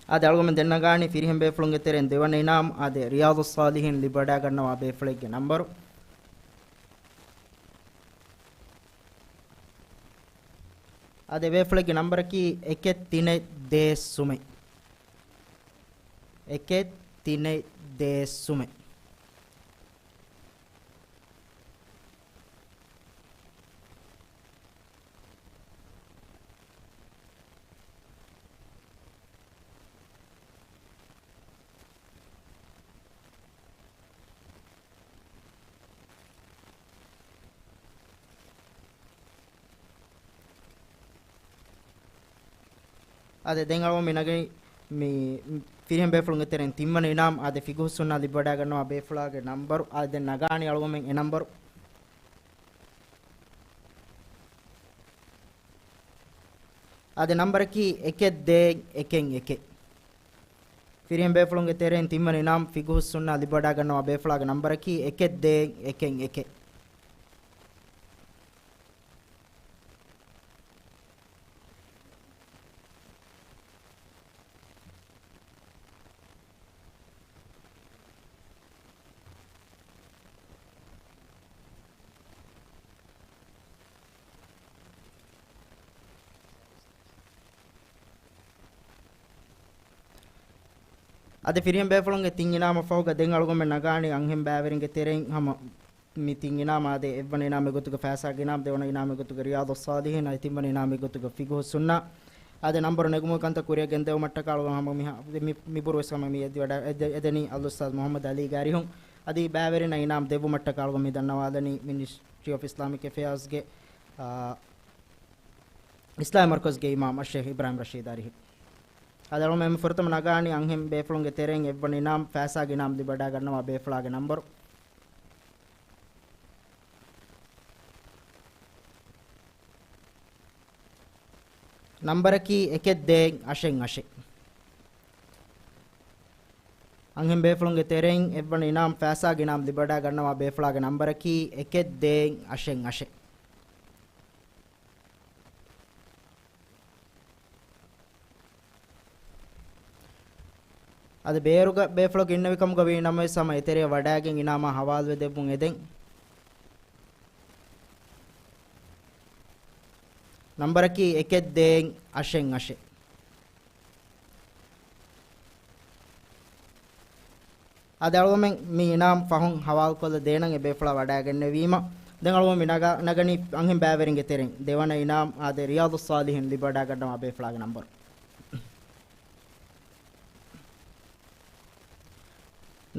އާދެ، އަޅުގަނޑުމެން ދެން ނަގާނީ ފިރިހެން ބޭފުޅުންގެ ތެރެއިން ދެވަނަ އިނާމް، އާދެ، ރިޔާޟުއްޞާލިޙީން ލިބިވަޑާގަންނަވާ ބޭފުޅެއްގެ ނަންބަރު. އާދެ، ބޭފުޅެއްގެ ނަންބަރަކީ އެކެއް ތިނެއް ދޭއް ސުމެއް. އެކެއް ތިނެއް ދޭއް ސުމެއް. އާދެ، ދެން އަޅުގަނޑު މި ނަގަނީ މި ފިރިހެން ބޭފުޅުންގެ ތެރެއިން ތިންވަނަ އިނާމް، އާދެ، ފިގުހުއްސުންނާ ލިބިވަޑައިގަންނަވާ ބޭފުޅާގެ ނަންބަރު. އާދެ، ދެން ނަގާނީ އަޅުގަނޑުމެން އެ ނަންބަރު. އާދެ، ނަންބަރަކީ އެކެއް ދޭއް އެކެއް އެކެއް. ފިރިހެން ބޭފުޅުންގެ ތެރެއިން ތިންވަނަ އިނާމް، ފިގުހުއްސުންނާ ލިބިވަޑައިގަންނަވާ ބޭފުޅާގެ ނަންބަރަކީ އެކެއް ދޭއް އެކެއް އެކެއް. އަދި ފިރިހެން ބޭފުޅުންގެ ތިން އިނާމަށް ފަހުގަ ދެން އަޅުގަނޑުމެން ނަގާނީ އަންހެން ބައިވެރިންގެ ތެރެއިން ހަމަ މި ތިން އިނާމް، އާދެ، އެއްވަނަ އިނާމް އެގޮތުގަ ފައިސާގެ އިނާމް، ދެވަނަ އިނާމް އެގޮތުގަ ރިޔާޟުއްޞާލިޙީން، އަދި ތިންވަނަ އިނާމް އެގޮތުގަ ފިގުހުއްސުންނާ. އާދެ، ނަންބަރު ނެގުމުގެ ކަންތައް ކުރިއަށް ގެންދެވުމަށްޓަކާ އަޅުގަނޑު ހަމަ މި، މި، މިބުރު ވެސް ހަމަ މި އެދިވަޑަ-، އެދެ-، އެދެނީ އަލްއުސްތާޛު މުޙައްމަދު ޢަލީގެ އަރިހުން. އަދި ބައިވެރިންނަށް އިނާމް ދެއްވުމަށްޓަކާ އަޅުގަނޑު މި ދަންނަވާލަނީ މިނިސްޓްރީ އޮފް އިސްލާމިކް އެފެއާޒްގެ، އާ، އިސްލާމީ މަރުކަޒުގެ އިމާމް އައްޝައިޚް އިބްރާހިމް ރަޝީދު އަރިހި. އާދެ، އަޅުގަނޑުމެން ފުރަތަމަ ނަގާނީ އަންހެން ބޭފުޅުންގެ ތެރެއިން އެއްވަނަ އިނާމް، ފައިސާގެ އިނާމް ލިބިވަޑައިގަންނަވާ ބޭފުޅާގެ ނަންބަރު. ނަންބަރަކީ އެކެއް ދޭއް އަށެއް އަށެއް. އަންހެން ބޭފުޅުންގެ ތެރެއިން އެއްވަނަ އިނާމް، ފައިސާގެ އިނާމް ލިބިވަޑައިގަންނަވާ ބޭފުޅާގެ ނަންބަރަކީ އެކެއް ދޭއް އަށެއް އަށެއް. އަދި ބޭރުގަ ބޭފުޅަކު އިންނެވި ކަމުގަ ވީ ނަމަވެސް ހަމަ އެތެރެއަށް ވަޑައިގެން އިނާމާ ހަވާލުވެ ދެއްވުން އެދެން. ނަންބަރަކީ އެކެއް ދޭއް އަށެއް އަށެއް. އަދި އަޅުގަނޑުމެން މި އިނާމް ފަހުން ހަވާލުކޮށްލަ ދޭނަން އެ ބޭފުޅާ ވަޑައިގެންނެވީމަ، ދެން އަޅުގަނޑު މި ނަގަ-، ނަގަނީ އަންހެން ބައިވެރިންގެ ތެރެއިން ދެވަނަ އިނާމް، އާދެ، ރިޔާޟުއްޞާލިޙީން ލިބިވަޑައިގަންނަވާ ބޭފުޅާގެ ނަންބަރު.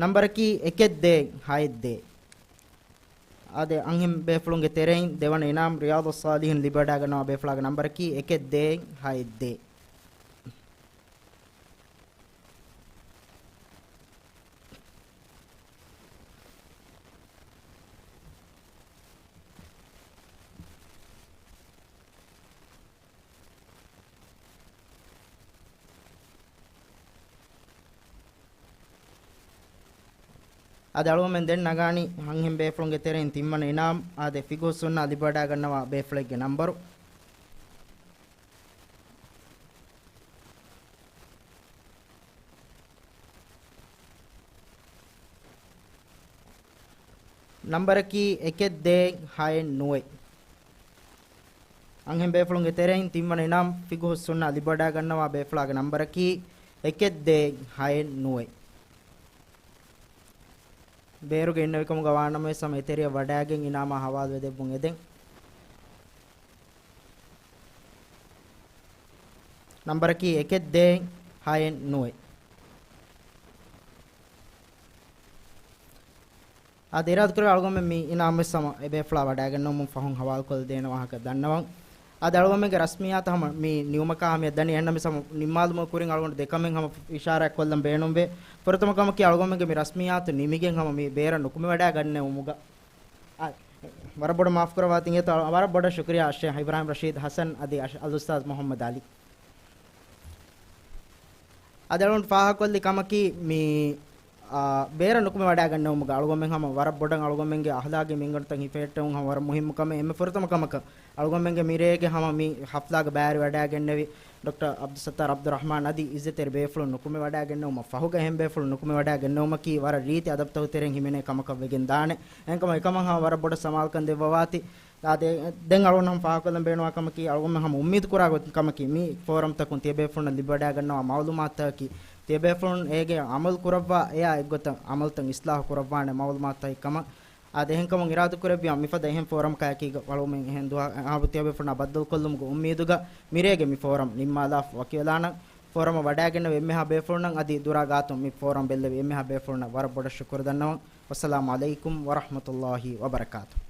ނަންބަރަކީ އެކެއް ދޭއް ހައެއް ދޭއް. އާދެ، އަންހެން ބޭފުޅުންގެ ތެރެއިން ދެވަނަ އިނާމް ރިޔާޟުއްޞާލިޙީން ލިބިވަޑައިގަންނަވާ ބޭފުޅާގެ ނަންބަރަކީ އެކެއް ދޭއް ހައެއް ދޭއް. އަދި އަޅުގަނޑުމެން ދެން ނަގާނީ އަންހެން ބޭފުޅުންގެ ތެރެއިން ތިންވަނަ އިނާމް، އާދެ، ފިގުހުއްސުންނާ ލިބިވަޑައިގަންނަވާ ބޭފުޅެއްގެ ނަންބަރު. ނަންބަރަކީ އެކެއް ދޭއް ހައެއް ނުވައެއް. އަންހެން ބޭފުޅުންގެ ތެރެއިން ތިންވަނަ އިނާމް ފިގުހުއްސުންނާ ލިބިވަޑައިގަންނަވާ ބޭފުޅާގެ ނަންބަރަކީ އެކެއް ދޭއް ހައެއް ނުވައެއް. ބޭރުގަ އިންނެވިކަމުގަ ވާނަމަވެސް ހަމަ އެތެރެއަށް ވަޑައިގެން އިނާމާ ހަވާލުވެ ދެއްވުން އެދެން. ނަންބަރަކީ އެކެއް ދޭއް ހައެއް ނުވައެއް. އާދެ، އިރާދަކުރެއްވި އަޅުގަނޑުމެން މި އިނާމް ވެސް ހަމަ އެ ބޭފުޅާ ވަޑައިގަންނަވަމުން ފަހުން ހަވާލުކޮށްލަ ދޭނެ ވާހަކަ ދަންނަވަން. އާދެ، އަޅުގަނޑުމެންގެ ރަސްމިއްޔާތު ހަމަ މި ނިމުމަކާ ހަމަޔަށް ދަނީ. އެހެންނަމަވެސް ހަމަ ނިންމާލުމުގެ ކުރިން އަޅުގަނޑު ދެކަމެއް ހަމަ އިޝާރާތް ކޮށްލަން ބޭނުންވޭ. ފުރަތަމަ ކަމަކީ އަޅުގަނޑުމެންގެ މި ރަސްމިއްޔާތު ނިމިގެން ހަމަ މި ބޭރަށް ނުކުމެވަޑައިގަންނެވުމުގަ، އާ، ވަރަށް ބޮޑަށް މާފުކުރައްވާތި އިނގޭތޯ. ވަރަށް ބޮޑަށް ޝުކުރިއްޔާ އައްޝައިޚް އިބްރާހިމް ރަޝީދު ޙަސަން އަދި އަށް-، އަލްއުސްތާޛު މުޙައްމަދު ޢަލީ. އަދި އަޅުގަނޑު ފާހަގަކޮށްލި ކަމަކީ މި، އާ، ބޭރަށް ނުކުމެވަޑައިގަންނެވުމުގަ އަޅުގަނޑުމެން ހަމަ ވަރަށް ބޮޑަށް އަޅުގަނޑުމެންގެ އަހްލާގީ މިންގަނޑުތައް ހިފެހެއްޓެވުން ހަމަ ވަރަށް މުހިއްމު ކަމެއް. އެންމެ ފުރަތަމަ ކަމަކަށް އަޅުގަނޑުމެންގެ މިރޭގެ ހަމަ މި ޙަފްލާގަ ބައިވެރިވަޑައިގެންނެވި ޑޮކްޓަރ ޢަބްދުއްސައްތާރު ޢަބްދުއްރަޙްމާން އަދި އިއްޒަތްތެރި ބޭފުޅުން ނުކުމެވަޑައިގެންނެވުމަށް ފަހުގަ އެހެން ބޭފުޅުން ނުކުމެވަޑައިގެންނެވުމަކީ ވަރަށް ރީތި އަދަބުތަކުގެ ތެރެއިން ހިމެނޭ ކަމަކަށް ވެގެން ދާނެ. އެހެންކަމުން އެކަމަށް ހަމަ ވަރަށް ބޮޑަށް ސަމާލުކަން ދެއްވަވާތި. އާދެ، ދެން އަޅުގަނޑު ހަމަ ފާހަގަކޮށްލަން ބޭނުންވާ ކަމަކީ، އަޅުގަނޑު ހަމަ އުއްމީދު ކުރާ ގޮތުން ކަމަކީ، މި ފޯރަމްތަކުން ތިޔަބޭފުޅުންނަށް ލިބިވަޑައިގަންނަވާ މަޢުލޫމާތުތަކަކީ، ތިޔަބޭފުޅުން އޭގެ ޢަމަލު ކުރައްވާ، އެއާ އެއްގޮތަށް ޢަމަލުތައް އިޞްލާޙު ކުރައްވާނެ މަޢުލޫމާތުތަކެއް ކަމަށް. އާދެ، އެހެންކަމުން އިރާދަކުރެއްވިޔާ، މިފަދަ އެހެން ފޯރަމަކާއެކީ އަޅުގަނޑުމެން އެހެން ދުވަހަކު ތިޔަބޭފުޅުންނާ ބައްދަލުކޮށްލުމުގެ އުއްމީދުގަ މިރޭގެ މި ފޯރަމް ނިންމާލާފަ ވަކިވެލާނަން. ފޯރަމަށް ވަޑައިގެންނެވި އެންމެހާ ބޭފުޅުންނަށް އަދި ދުރާ ގާތުން މި ފޯރަމް ބެއްލެވި އެންމެހާ ބޭފުޅުންނަށް ވަރަށް ބޮޑަށް ޝުކުރު ދަންނަވަން. ވައްސަލާމު ޢަލައިކުމް ވަރަޙްމަތުﷲި ވަބަރަކާތުހު.